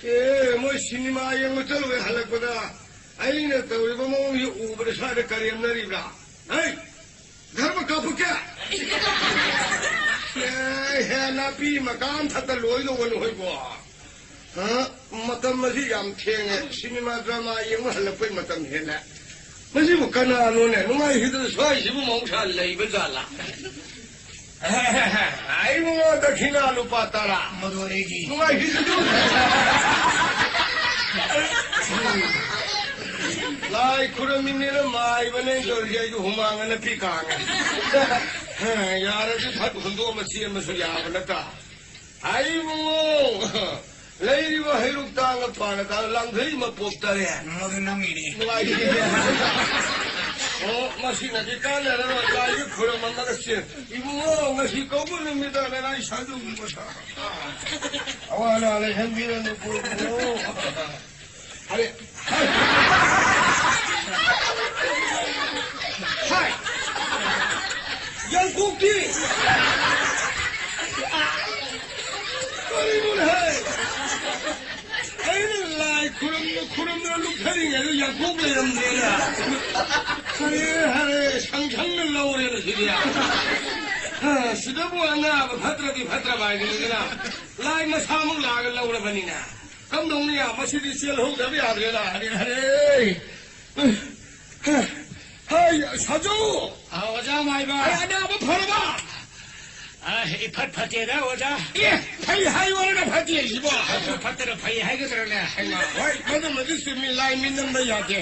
ꯑꯦ, ꯃꯣꯏ ꯁꯤꯅꯦꯃꯥ ꯌꯦꯡꯕ ꯆꯠꯂꯨꯔꯦ, ꯍꯜꯂꯛꯄꯗ ꯑꯩꯅ ꯇꯧꯔꯤꯕ ꯃꯑꯣꯡꯁꯤ ꯎꯕꯗ ꯁ꯭ꯋꯥꯏꯗ ꯀꯔꯦꯝꯅꯔꯤꯕ꯭ꯔꯥ? ꯍꯩ! ꯙꯔꯃ ꯀꯥꯞꯄꯛꯀꯦ꯫ ꯑꯦ, ꯍꯦ, ꯅꯥꯄꯤ ꯃꯀꯥ ꯑꯃ ꯊꯠꯇ ꯂꯣꯏꯗꯧꯕ ꯅꯈꯣꯏꯕꯣ꯫ ꯍꯥ? ꯃꯇꯝ ꯑꯁꯤ ꯌꯥꯝ ꯊꯦꯡꯉꯦ꯫ ꯁꯤꯅꯦꯃꯥ ꯗ꯭ꯔꯃꯥ ꯌꯦꯡꯕ ꯍꯜꯂꯛꯄꯩ ꯃꯇꯝ ꯍꯦꯜꯂꯦ꯫ ꯃꯁꯤꯕꯨ ꯀꯅꯥꯅꯣꯅꯦ? ꯅꯨꯡꯉꯥꯏꯈꯤꯗꯅ ꯁ꯭ꯋꯥꯏꯁꯤꯕꯨ ꯃꯍꯧꯁꯥ ꯂꯩꯕ ꯖꯥꯠꯂꯥ? ꯑꯩꯉꯣꯟꯗ ꯗꯈꯤꯅꯥ ꯂꯨꯄꯥ ꯇꯔꯥ꯫ ꯃꯗꯨ ꯑꯩꯒꯤ꯫ ꯅꯨꯡꯉꯥꯏꯈꯤꯗꯨ꯫ ꯂꯥꯏ ꯈꯨꯔꯝꯃꯤꯅꯦꯅ ꯃꯥꯏꯕꯅꯦ ꯇꯧꯔꯤꯁꯦ, ꯑꯩꯁꯨ ꯍꯨꯃꯥꯡ ꯑꯅꯞꯄꯤ ꯀꯥꯡꯉꯦ꯫ ꯌꯥꯔꯗꯤ ꯐꯠ ꯍꯨꯟꯗꯣꯛꯑꯃ ꯆꯦꯟꯕꯁꯨ ꯌꯥꯕ ꯅꯠꯇ꯫ ꯍꯥꯏꯕꯨ ꯂꯩꯔꯤꯕ ꯍꯩꯔꯨꯛ ꯇꯥꯡꯒ ꯄꯥꯅ ꯇꯥꯡ ꯂꯥꯡꯊꯩ ꯃꯄꯣꯛ ꯇꯔꯦ꯫ ꯃꯗꯨ ꯅꯪꯒꯤꯅꯤ꯫ ꯅꯨꯡꯉꯥꯏꯈꯤꯗꯦ꯫ ꯑꯣ, ꯃꯁꯤꯅꯗꯤ ꯀꯥꯟꯅꯔꯔꯣꯏ꯫ ꯂꯥꯏꯒꯤ ꯈꯨꯔꯨꯝꯃꯝꯃꯒ ꯆꯦꯟ꯫ ꯏꯕꯨꯡꯉꯣ, ꯉꯁꯤ ꯀꯧꯕ ꯅꯨꯃꯤꯠꯇ ꯅꯅꯥꯏ ꯁꯥꯗꯨꯒꯤ ꯃꯁꯥ꯫ ꯑꯋꯥ ꯑꯅꯥ ꯂꯩꯍꯟꯕꯤꯔꯅꯨꯀꯣ, ꯏꯕꯨꯡꯉꯣ꯫ ꯑꯔꯦ, ꯍꯥꯏ꯫ ꯍꯥꯏ꯫ ꯌꯥꯡꯀꯣꯛꯇꯤ꯫ ꯀꯔꯤꯅꯣꯅꯦ, ꯍꯥꯏ? ꯑꯩꯅ ꯂꯥꯏ ꯈꯨꯔꯨꯝꯅ ꯈꯨꯔꯨꯝꯅ ꯂꯨꯞꯊꯔꯤꯉꯩꯗ ꯌꯥꯡꯀꯣꯛ ꯂꯩꯔꯝꯗ꯭ꯔꯦꯅ꯫ ꯍꯔꯦ, ꯍꯔꯦ, ꯁꯪ ꯁꯪꯅ ꯂꯧꯔꯦꯅ ꯁꯤꯗꯤ꯫ ꯑ, ꯁꯤꯗꯕꯨ ꯑꯅꯥꯕ ꯐꯠꯇ꯭ꯔꯗꯤ ꯐꯠꯇ꯭ꯔꯕ ꯍꯥꯏꯗꯨꯅꯤꯗꯅ꯫ ꯂꯥꯏ ꯃꯁꯥꯃꯛ ꯂꯥꯛꯑꯒ ꯂꯧꯔꯕꯅꯤꯅ꯫ ꯀꯝꯗꯧꯅꯤ? ꯃꯁꯤꯗꯤ ꯆꯦꯜꯍꯧꯗꯕ ꯌꯥꯗ꯭ꯔꯦꯗ꯫ ꯍꯔꯦ, ꯍꯔꯦ꯫ ꯍꯥꯏ, ꯁꯥꯖꯧ! ꯑꯥ, ꯑꯣꯖꯥ ꯃꯥꯏꯕ꯫ ꯑꯩ ꯑꯅꯥꯕ ꯐꯔꯕ? ꯑꯥ, ꯏꯐꯠ ꯐꯠꯇꯦꯗ, ꯑꯣꯖꯥ꯫ ꯑꯦ, ꯐꯩ ꯍꯥꯏꯌꯣꯅ ꯐꯠꯇꯦ ꯍꯥꯏꯁꯤꯕꯣ? ꯑꯗꯨ ꯐꯠꯇꯅ ꯐꯩ ꯍꯥꯏꯒꯗ꯭ꯔꯅꯦ? ꯍꯩꯃꯥ, ꯍꯣꯏ, ꯃꯗꯨꯃꯗꯤ ꯆꯨꯝꯃꯤ, ꯂꯥꯏ ꯃꯤꯠ ꯅꯝꯕ ꯌꯥꯗꯦ꯫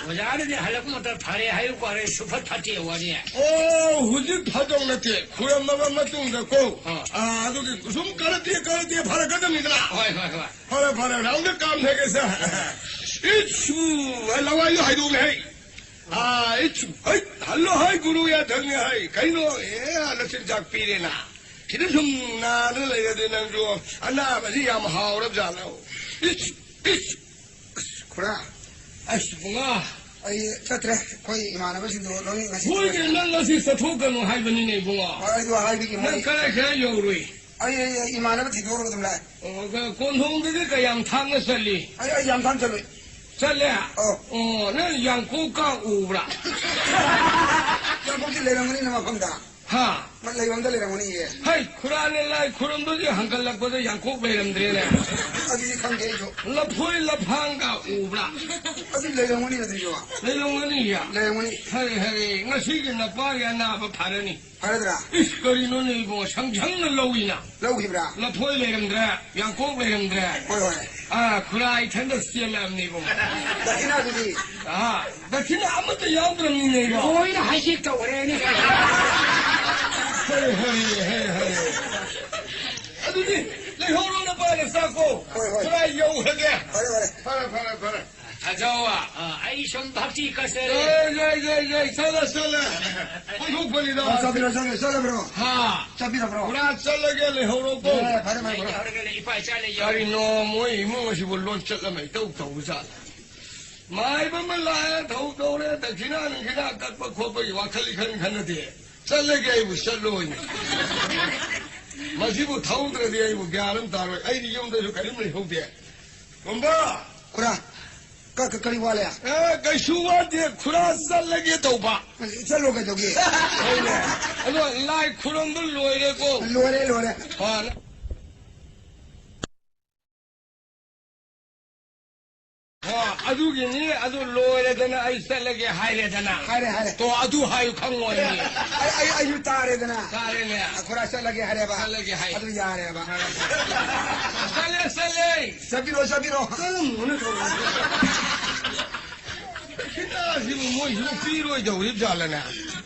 ꯑꯣꯖꯥꯅꯗꯤ ꯍꯜꯂꯛꯄ ꯃꯇꯝꯗ ꯐꯔꯦ ꯍꯥꯏꯌꯨ ꯀꯣ, ꯑꯗꯩ ꯁꯨꯐꯠ ꯐꯠꯇꯦ ꯋꯥꯅꯤ꯫ ꯑꯣ, ꯍꯧꯖꯤꯛ ꯐꯗꯧ ꯅꯠꯇꯦ, ꯈꯨꯔꯝꯃꯕ ꯃꯇꯨꯡꯗ ꯀꯣ꯫ ꯑꯥ꯫ ꯑꯥ, ꯑꯗꯨꯒꯤ ꯁꯨꯝ ꯀꯔꯠꯇꯦ, ꯀꯔꯠꯇꯦ ꯐꯔꯛꯀꯗꯕꯅꯤꯗꯅ꯫ ꯍꯣꯏ, ꯍꯣꯏ, ꯍꯣꯏ꯫ ꯐꯔꯦ, ꯐꯔꯦ, ꯐꯔꯦ, ꯑꯃꯨꯛꯇ ꯀꯥꯝꯊꯒꯦꯁꯦ꯫ ꯏꯠꯁꯨ, ꯂꯋꯥꯏꯗꯣ ꯍꯥꯏꯗꯣꯛꯂꯦ ꯍꯩ꯫ ꯑꯥ, ꯏꯠꯁꯨ, ꯍꯩ, ꯍꯜꯂꯣ ꯍꯩ, ꯒꯨꯔꯨ ꯌꯥꯊꯪꯅꯦ ꯍꯩ꯫ ꯀꯩꯅꯣ, ꯑꯦ, ꯅꯆꯤꯟꯖꯥꯛ ꯄꯤꯔꯦꯅ꯫ ꯁꯤꯗ ꯁꯨꯝ ꯅꯥꯗꯅ ꯂꯩꯔꯗꯤ ꯅꯪꯁꯨ ꯑꯅꯥꯕꯁꯤ ꯌꯥꯝ ꯍꯥꯎꯔꯕ ꯖꯥꯠꯂꯣ? ꯏꯠꯁꯨ, ꯏꯠꯁꯨ꯫ ꯑꯁ, ꯈꯨꯔꯥ꯫ ꯑꯁ, ꯏꯕꯨꯡꯉꯣ꯫ ꯑꯩ ꯆꯠꯇ꯭ꯔꯦ꯫ ꯑꯩꯈꯣꯏ ꯏꯃꯥꯟꯅꯕꯁꯤꯡꯗꯣ ꯂꯣꯏ ꯉꯁꯤ ꯍꯣꯏꯅꯦ, ꯅꯪ ꯉꯁꯤ ꯆꯠꯊꯣꯛꯀꯅꯨ ꯍꯥꯏꯕꯅꯤꯅꯦ, ꯏꯕꯨꯡꯉꯣ꯫ ꯍꯣꯏ, ꯑꯩꯗꯣ ꯍꯥꯏꯕꯒꯤ ꯅꯪ ꯃꯣꯏ ꯀꯔꯥꯏ ꯀꯔꯥꯏ ꯌꯧꯔꯨꯏ? ꯑꯩ, ꯑꯩ, ꯑꯩ ꯏꯃꯥꯟꯅꯕ ꯊꯤꯗꯣꯛꯑꯒ ꯑꯗꯨꯝ ꯂꯥꯛꯑꯦ꯫ ꯑꯣ, ꯀ-, ꯀꯣꯟꯊꯣꯡꯗꯒꯤ ꯀꯌꯥꯝ ꯊꯥꯞꯅ ꯆꯠꯂꯤ? ꯑꯩ, ꯑꯩ ꯌꯥꯝ ꯊꯥꯞꯅ ꯆꯠꯂꯨꯏ꯫ ꯆꯠꯂꯦ? ꯑꯧ꯫ ꯑꯣ, ꯅꯪ ꯌꯥꯡꯀꯣꯛꯀ ꯎꯕ꯭ꯔꯥ? ꯌꯥꯡꯀꯣꯛꯇꯤ ꯂꯩꯔꯝꯒꯅꯤꯅ ꯃꯐꯝꯗ꯫ ꯍꯥ? ꯃ-, ꯂꯩꯐꯝꯗ ꯂꯩꯔꯝꯒꯅꯤꯌꯦ꯫ ꯍꯩ, ꯈꯨꯔꯥꯅꯦ ꯂꯥꯏ ꯈꯨꯔꯨꯝꯕꯒꯤ ꯍꯟꯒꯠꯂꯛꯄꯗ ꯌꯥꯡꯀꯣꯛ ꯂꯩꯔꯝꯗ꯭ꯔꯦꯅꯦ꯫ ꯑꯗꯨꯗꯤ ꯈꯪꯗꯦ ꯑꯩꯁꯨ꯫ ꯂꯐꯣꯏ ꯂꯐꯥꯡꯒ ꯎꯕ꯭ꯔꯥ? ꯑꯗꯨ ꯂꯩꯔꯝꯒꯅꯤ ꯑꯗꯨꯁꯨ꯫ ꯂꯩꯔꯝꯒꯅꯤꯌꯦ? ꯂꯩꯔꯝꯒꯅꯤ꯫ ꯍꯔꯦ, ꯍꯔꯦ, ꯉꯁꯤꯒꯤ ꯅꯄꯥꯒꯤ ꯑꯅꯥꯕ ꯐꯔꯅꯤ꯫ ꯐꯔꯗ꯭ꯔꯥ? ꯏꯁ, ꯀꯔꯤꯅꯣꯅꯦ ꯏꯕꯨꯡꯉꯣ? ꯁꯪꯁꯪꯅ ꯂꯧꯏꯅ꯫ ꯂꯧꯈꯤꯕ꯭ꯔꯥ? ꯂꯐꯣꯏ ꯂꯩꯔꯝꯗ꯭ꯔꯦ, ꯌꯥꯡꯀꯣꯛ ꯂꯩꯔꯝꯗ꯭ꯔꯦ꯫ ꯍꯣꯏ, ꯍꯣꯏ꯫ ꯑꯥ, ꯈꯨꯔꯥ ꯏꯊꯟꯗ ꯆꯦꯜꯂꯛꯑꯕꯅꯤ ꯏꯕꯨꯡꯉꯣ꯫ ꯗꯈꯤꯅꯥꯗꯨꯗꯤ? ꯑꯥ, ꯗꯈꯤꯅꯥ ꯑꯃꯠꯇ ꯌꯥꯎꯗ꯭ꯔꯕꯅꯤꯅꯦ ꯏꯕꯣ꯫ ꯂꯣꯏꯅ ꯍꯥꯏꯖꯦꯛ ꯇꯧꯈ꯭ꯔꯦꯅꯦ꯫ ꯍꯣꯏ, ꯍꯣꯏ, ꯍꯣꯏ, ꯍꯣꯏ꯫ ꯑꯗꯨꯗꯤ ꯂꯩꯍꯧꯔꯣ ꯅꯄꯥꯅ ꯆꯥꯛꯀꯣ꯫ ꯍꯣꯏ, ꯍꯣꯏ꯫ ꯈꯨꯔꯥ ꯌꯧꯈ꯭ꯔꯒꯦ꯫ ꯐꯔꯦ, ꯐꯔꯦ꯫ ꯐꯔꯦ, ꯐꯔꯦ, ꯐꯔꯦ꯫ ꯁꯥꯖꯧ, ꯑꯥ, ꯑꯩ ꯏꯁꯣꯟ ꯚꯛꯇꯤ ꯀꯠꯆꯔꯦ꯫ ꯑꯦ, ꯌꯥꯏ, ꯌꯥꯏ, ꯌꯥꯏ, ꯆꯠꯂꯣ, ꯆꯠꯂꯣ꯫ ꯑꯣꯟꯊꯣꯛꯄꯅꯤꯗ꯫ ꯑ, ꯆꯠꯄꯤꯔꯣ, ꯆꯠꯄꯤꯔꯣ, ꯆꯠꯂꯕ꯭ꯔꯣ? ꯍꯥ꯫ ꯆꯠꯄꯤꯔꯕ꯭ꯔꯣ? ꯄꯨꯔꯥ ꯆꯠꯂꯒꯦ, ꯂꯩꯍꯧꯔꯣꯀꯣ꯫ ꯑꯦ, ꯐꯔꯦ, ꯐꯔꯦ, ꯐꯔꯦ꯫ ꯂꯩꯍꯧꯔꯒꯦ, ꯏꯄꯥ ꯏꯆꯥ ꯂꯩꯍꯧꯔꯒꯦ꯫ ꯀꯔꯤꯅꯣ, ꯃꯣꯏ ꯏꯃꯨꯡ ꯑꯁꯤꯕꯨ ꯂꯣꯟ ꯆꯠ ꯑꯃ ꯏꯇꯧ ꯇꯧꯕ ꯖꯥꯠꯂ? ꯃꯥꯏꯕ ꯑꯃ ꯂꯥꯛꯑꯦ, ꯊꯧ ꯇꯧꯔꯦ, ꯗꯈꯤꯅꯥ ꯅꯨꯡꯈꯤꯅꯥ ꯀꯠꯄ ꯈꯣꯠꯄꯒꯤ ꯋꯥꯈꯜ ꯏꯈꯟ ꯈꯟꯅꯗꯦ꯫ ꯆꯠꯂꯒꯦ ꯑꯩꯕꯨ ꯆꯠꯂꯣꯏꯅꯦ꯫ ꯃꯁꯤꯕꯨ ꯊꯧꯗ꯭ꯔꯗꯤ ꯑꯩꯕꯨ ꯒ꯭ꯌꯥꯟ ꯑꯃ ꯇꯥꯔꯣꯏ꯫ ꯑꯩꯗꯤ ꯌꯨꯝꯗꯁꯨ ꯀꯔꯤꯝ ꯂꯩꯍꯧꯗꯦ꯫ ꯇꯣꯝꯕ! ꯈꯨꯔꯥ, ꯀ-, ꯀ-, ꯀꯔꯤ ꯋꯥꯠꯂꯦ? ꯑꯦ, ꯀꯩꯁꯨ ꯋꯥꯠꯇꯦ꯫ ꯈꯨꯔꯥ ꯆꯠꯂꯒꯦ ꯇꯧꯕ꯫ ꯆꯠꯂꯣ ꯀꯩꯗꯧꯒꯦ? ꯍꯣꯏꯅꯦ꯫ ꯑꯗꯣ ꯂꯥꯏ ꯈꯨꯔꯨꯝꯕ ꯂꯣꯏꯔꯦꯀꯣ? ꯂꯣꯏꯔꯦ, ꯂꯣꯏꯔꯦ꯫ ꯑ, ꯑ, ꯑꯗꯨꯒꯤꯅꯤ, ꯑꯗꯨ ꯂꯣꯏꯔꯦꯗꯅ ꯑꯩ ꯆꯠꯂꯒꯦ ꯍꯥꯏꯔꯦꯗꯅ꯫ ꯍꯥꯏꯔꯦ, ꯍꯥꯏꯔꯦ꯫ ꯇꯣ, ꯑꯗꯨ ꯍꯥꯏꯌꯨ ꯈꯪꯉꯣꯏ꯫ ꯑꯩ, ꯑꯩ, ꯑꯩꯁꯨ ꯇꯥꯔꯦꯗꯅ꯫ ꯇꯥꯔꯦꯅꯦ꯫ ꯈꯨꯔꯥ ꯆꯠꯂꯒꯦ ꯍꯥꯏꯔꯦꯕ꯫ ꯆꯠꯂꯒꯦ ꯍꯥꯏ꯫ ꯑꯗꯨ ꯌꯥꯔꯦꯕ꯫ ꯆꯠꯂꯦ, ꯆꯠꯂꯦ꯫ ꯆꯠꯄꯤꯔꯣ, ꯆꯠꯄꯤꯔꯣ꯫ ꯀꯔꯝꯕꯅꯣ ꯇꯧꯔꯤꯁꯦ? ꯈꯤꯇꯥꯁꯤꯕꯨ ꯃꯣꯏꯁꯤꯕꯨ ꯄꯤꯔꯣꯏꯗꯧꯔꯤꯕ ꯖꯥꯠꯂꯅꯦ?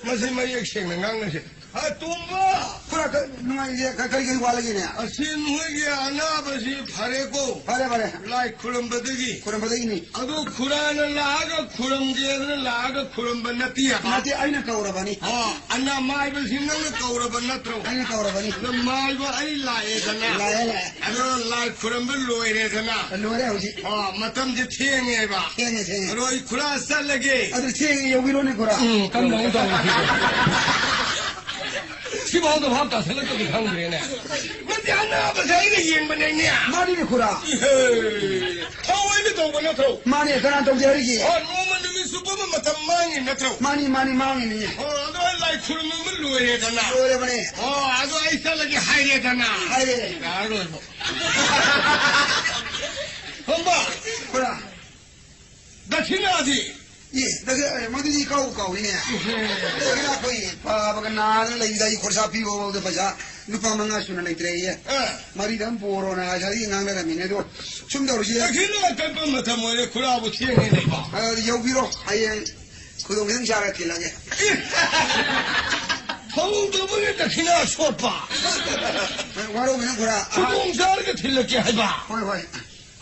ꯃꯁꯤ ꯃꯌꯦꯛ ꯁꯦꯡꯅ ꯉꯥꯡꯅꯁꯦ꯫ ꯑ, ꯇꯣꯝꯕ! ꯈꯨꯔꯥ, ꯀ-, ꯅꯨꯡꯉꯥꯏꯔꯤꯁꯦ? ꯀ-, ꯀꯔꯤ, ꯀꯔꯤ ꯋꯥꯠꯂꯒꯦꯅꯦ? ꯑꯁꯤ ꯅꯣꯏꯒꯤ ꯑꯅꯥꯕꯁꯤ ꯐꯔꯦꯀꯣ? ꯐꯔꯦ, ꯐꯔꯦ꯫ ꯂꯥꯏ ꯈꯨꯔꯝꯕꯗꯒꯤ꯫ ꯈꯨꯔꯝꯕꯗꯒꯤꯅꯤ꯫ ꯑꯗꯣ ꯈꯨꯔꯥꯅ ꯂꯥꯛꯑꯒ ꯈꯨꯔꯝꯒꯦꯗꯅ ꯂꯥꯛꯑꯒ ꯈꯨꯔꯝꯕ ꯅꯠꯇꯦ ꯍꯥꯏꯕ꯫ ꯅꯠꯇꯦ, ꯑꯩꯅ ꯀꯧꯔꯕꯅꯤ꯫ ꯑꯣ, ꯑꯅꯥ ꯃꯥꯏꯕꯁꯤ ꯅꯪꯅ ꯀꯧꯔꯕ ꯅꯠꯇ꯭ꯔꯣ? ꯑꯩꯅ ꯀꯧꯔꯕꯅꯤ꯫ ꯑꯗꯣ ꯃꯥꯏꯕ ꯑꯩ ꯂꯥꯛꯑꯦꯗꯅ꯫ ꯂꯥꯛꯑꯦ, ꯂꯥꯛꯑꯦ꯫ ꯑꯗꯣ ꯂꯥꯏ ꯈꯨꯔꯝꯕ ꯂꯣꯏꯔꯦꯗꯅ꯫ ꯂꯣꯏꯔꯦ ꯍꯧꯖꯤꯛ꯫ ꯑꯣ, ꯃꯇꯝꯁꯦ ꯊꯦꯡꯉꯦꯕ꯫ ꯊꯦꯡꯉꯦ, ꯊꯦꯡꯉꯦ꯫ ꯑꯗꯣ ꯑꯩ ꯈꯨꯔꯥ ꯆꯠꯂꯒꯦ꯫ ꯑꯗꯨ ꯊꯦꯡꯉꯦ, ꯌꯧꯕꯤꯔꯣꯅꯦ ꯈꯨꯔꯥ꯫ ꯎꯝ, ꯀꯝꯗꯧꯅ ꯇꯧꯔꯤꯁꯤꯕꯣ? ꯁꯤꯐꯥꯎꯗ ꯚꯥꯞ ꯇꯥꯁꯤꯜꯂꯛꯇ꯭ꯔꯗꯤ ꯈꯪꯗ꯭ꯔꯦꯅꯦ꯫ ꯅꯠꯇꯦ, ꯑꯅꯥꯕꯁꯦ ꯑꯩꯅ ꯌꯦꯡꯕꯅꯦꯅꯦ꯫ ꯃꯥꯅꯤꯅꯦ ꯈꯨꯔꯥ꯫ ꯏꯍꯦ꯫ ꯊꯑꯣꯏꯅ ꯇꯧꯕ ꯅꯠꯇ꯭ꯔꯣ? ꯃꯥꯅꯦ, ꯀꯅꯥ ꯇꯧꯗꯦ ꯍꯥꯏꯔꯤꯒꯦ? ꯑꯣ, ꯅꯣꯡꯃ ꯅꯨꯃꯤꯠ ꯆꯨꯞꯄ ꯑꯃ ꯃꯇꯝ ꯃꯥꯡꯉꯤ ꯅꯠꯇ꯭ꯔꯣ? ꯃꯥꯅꯤ, ꯃꯥꯅꯤ, ꯃꯥꯡꯉꯤꯅꯤꯅꯦ꯫ ꯑꯣ, ꯑꯗꯣ ꯑꯩ ꯂꯥꯏ ꯈꯨꯔꯨꯝꯕ ꯑꯃ ꯂꯣꯏꯔꯦꯗꯅ꯫ ꯂꯣꯏꯔꯕꯅꯦ꯫ ꯑꯣ, ꯑꯗꯣ ꯑꯩ ꯆꯠꯂꯒꯦ ꯍꯥꯏꯔꯦꯗꯅ꯫ ꯍꯥꯏꯔꯦ꯫ ꯌꯥꯔꯔꯣꯏꯕꯣ꯫ ꯍꯣꯝꯕ꯫ ꯈꯨꯔꯥ꯫ ꯗꯈꯤꯅꯥꯗꯤ? ꯑꯦ, ꯗꯈꯤ-, ꯑꯦ, ꯃꯗꯨꯗꯤ ꯏꯀꯥꯎ ꯀꯥꯎꯏꯅꯦ꯫ ꯏꯍꯦ꯫ ꯗꯈꯤꯅꯥ ꯑꯩꯈꯣꯏ ꯄꯥꯕꯒ ꯅꯥꯗꯅ ꯂꯩꯕꯗ ꯑꯩ ꯈꯣꯔꯁꯥ ꯄꯤꯕ ꯐꯥꯎꯗ ꯄꯩꯁꯥ ꯂꯨꯄꯥ ꯃꯉꯥ ꯁꯨꯅ ꯂꯩꯇ꯭ꯔꯦ ꯑꯩꯌꯦ꯫ ꯑ꯫ ꯃꯔꯤꯗ ꯑꯃ ꯄꯨꯔꯣꯅ ꯉꯁꯥꯏꯗꯒꯤ ꯉꯥꯡꯅꯔꯝꯃꯤꯅꯦ꯫ ꯑꯗꯣ ꯁꯨꯝ ꯇꯧꯔꯤꯁꯦ꯫ ꯗꯈꯤꯅꯥ ꯀꯠꯄ ꯃꯇꯝ ꯑꯣꯏꯔꯦ, ꯈꯨꯔꯥꯕꯨ ꯊꯦꯡꯉꯦ ꯂꯩꯕ꯫ ꯑ, ꯌꯧꯕꯤꯔꯣ꯫ ꯍꯌꯦꯡ ꯈꯨꯗꯣꯡ ꯈꯤꯇꯪ ꯆꯥꯔ ꯊꯤꯜꯂꯒꯦ꯫ ꯑꯦ! ꯊꯧꯗꯕꯒꯤ ꯗꯈꯤꯅꯥ ꯁꯣꯠꯄ꯫ ꯋꯥꯔꯧꯕꯤꯅꯨ ꯈꯨꯔꯥ꯫ ꯈꯨꯗꯣꯡ ꯆꯥꯔꯒ ꯊꯤꯜꯂꯛꯀꯦ ꯍꯥꯏꯕ꯫ ꯍꯣꯏ, ꯍꯣꯏ꯫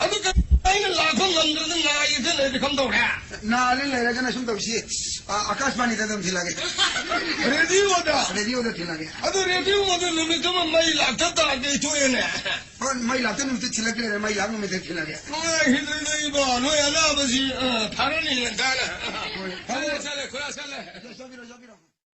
ꯑꯗꯨ ꯀ-, ꯑꯩꯅ ꯂꯥꯛꯄ ꯉꯝꯗ꯭ꯔꯗꯤ ꯉꯥꯏ ꯏꯆꯟ ꯂꯩꯔꯗꯤ ꯀꯝꯗꯧꯔꯦ? ꯅꯥꯔꯦ ꯂꯩꯔꯒꯅ ꯁꯨꯝ ꯇꯧꯁꯤ꯫ ꯑ, ꯑꯀꯥꯁꯕꯥꯅꯤꯗ ꯑꯗꯨꯝ ꯊꯤꯜꯂꯒꯦ꯫ ꯔꯦꯗꯤꯑꯣꯗ? ꯔꯦꯗꯤꯑꯣꯗ ꯊꯤꯜꯂꯒꯦ꯫ ꯑꯗꯨ ꯔꯦꯗꯤꯑꯣ ꯑꯗꯨ ꯅꯨꯃꯤꯠ ꯑꯃ ꯃꯩ ꯂꯥꯛꯇ ꯇꯥꯔꯗꯤ ꯊꯣꯛꯑꯦꯅꯦ꯫ ꯍꯣꯏ, ꯃꯩ ꯂꯥꯛꯇ ꯅꯨꯃꯤꯠꯇ ꯊꯤꯜꯂꯛꯇ꯭ꯔꯦꯅꯦ, ꯃꯩ ꯂꯥꯛ ꯅꯨꯃꯤꯠꯇ ꯊꯤꯜꯂꯒꯦ꯫ ꯅꯨꯡꯉꯥꯏꯈꯤꯗ꯭ꯔꯦꯗ ꯏꯕꯣ, ꯅꯣꯏ ꯑꯅꯥꯕꯁꯤ, ꯑ, ꯐꯔꯅꯤ ꯉꯟꯇꯥꯅ꯫ ꯍꯣꯏ, ꯆꯠꯂꯦ, ꯐꯔꯦ꯫ ꯆꯠꯂꯦ, ꯈꯨꯔꯥ ꯆꯠꯂꯦ꯫ ꯆꯠꯄꯤꯔꯣ, ꯆꯠꯄꯤꯔꯣ꯫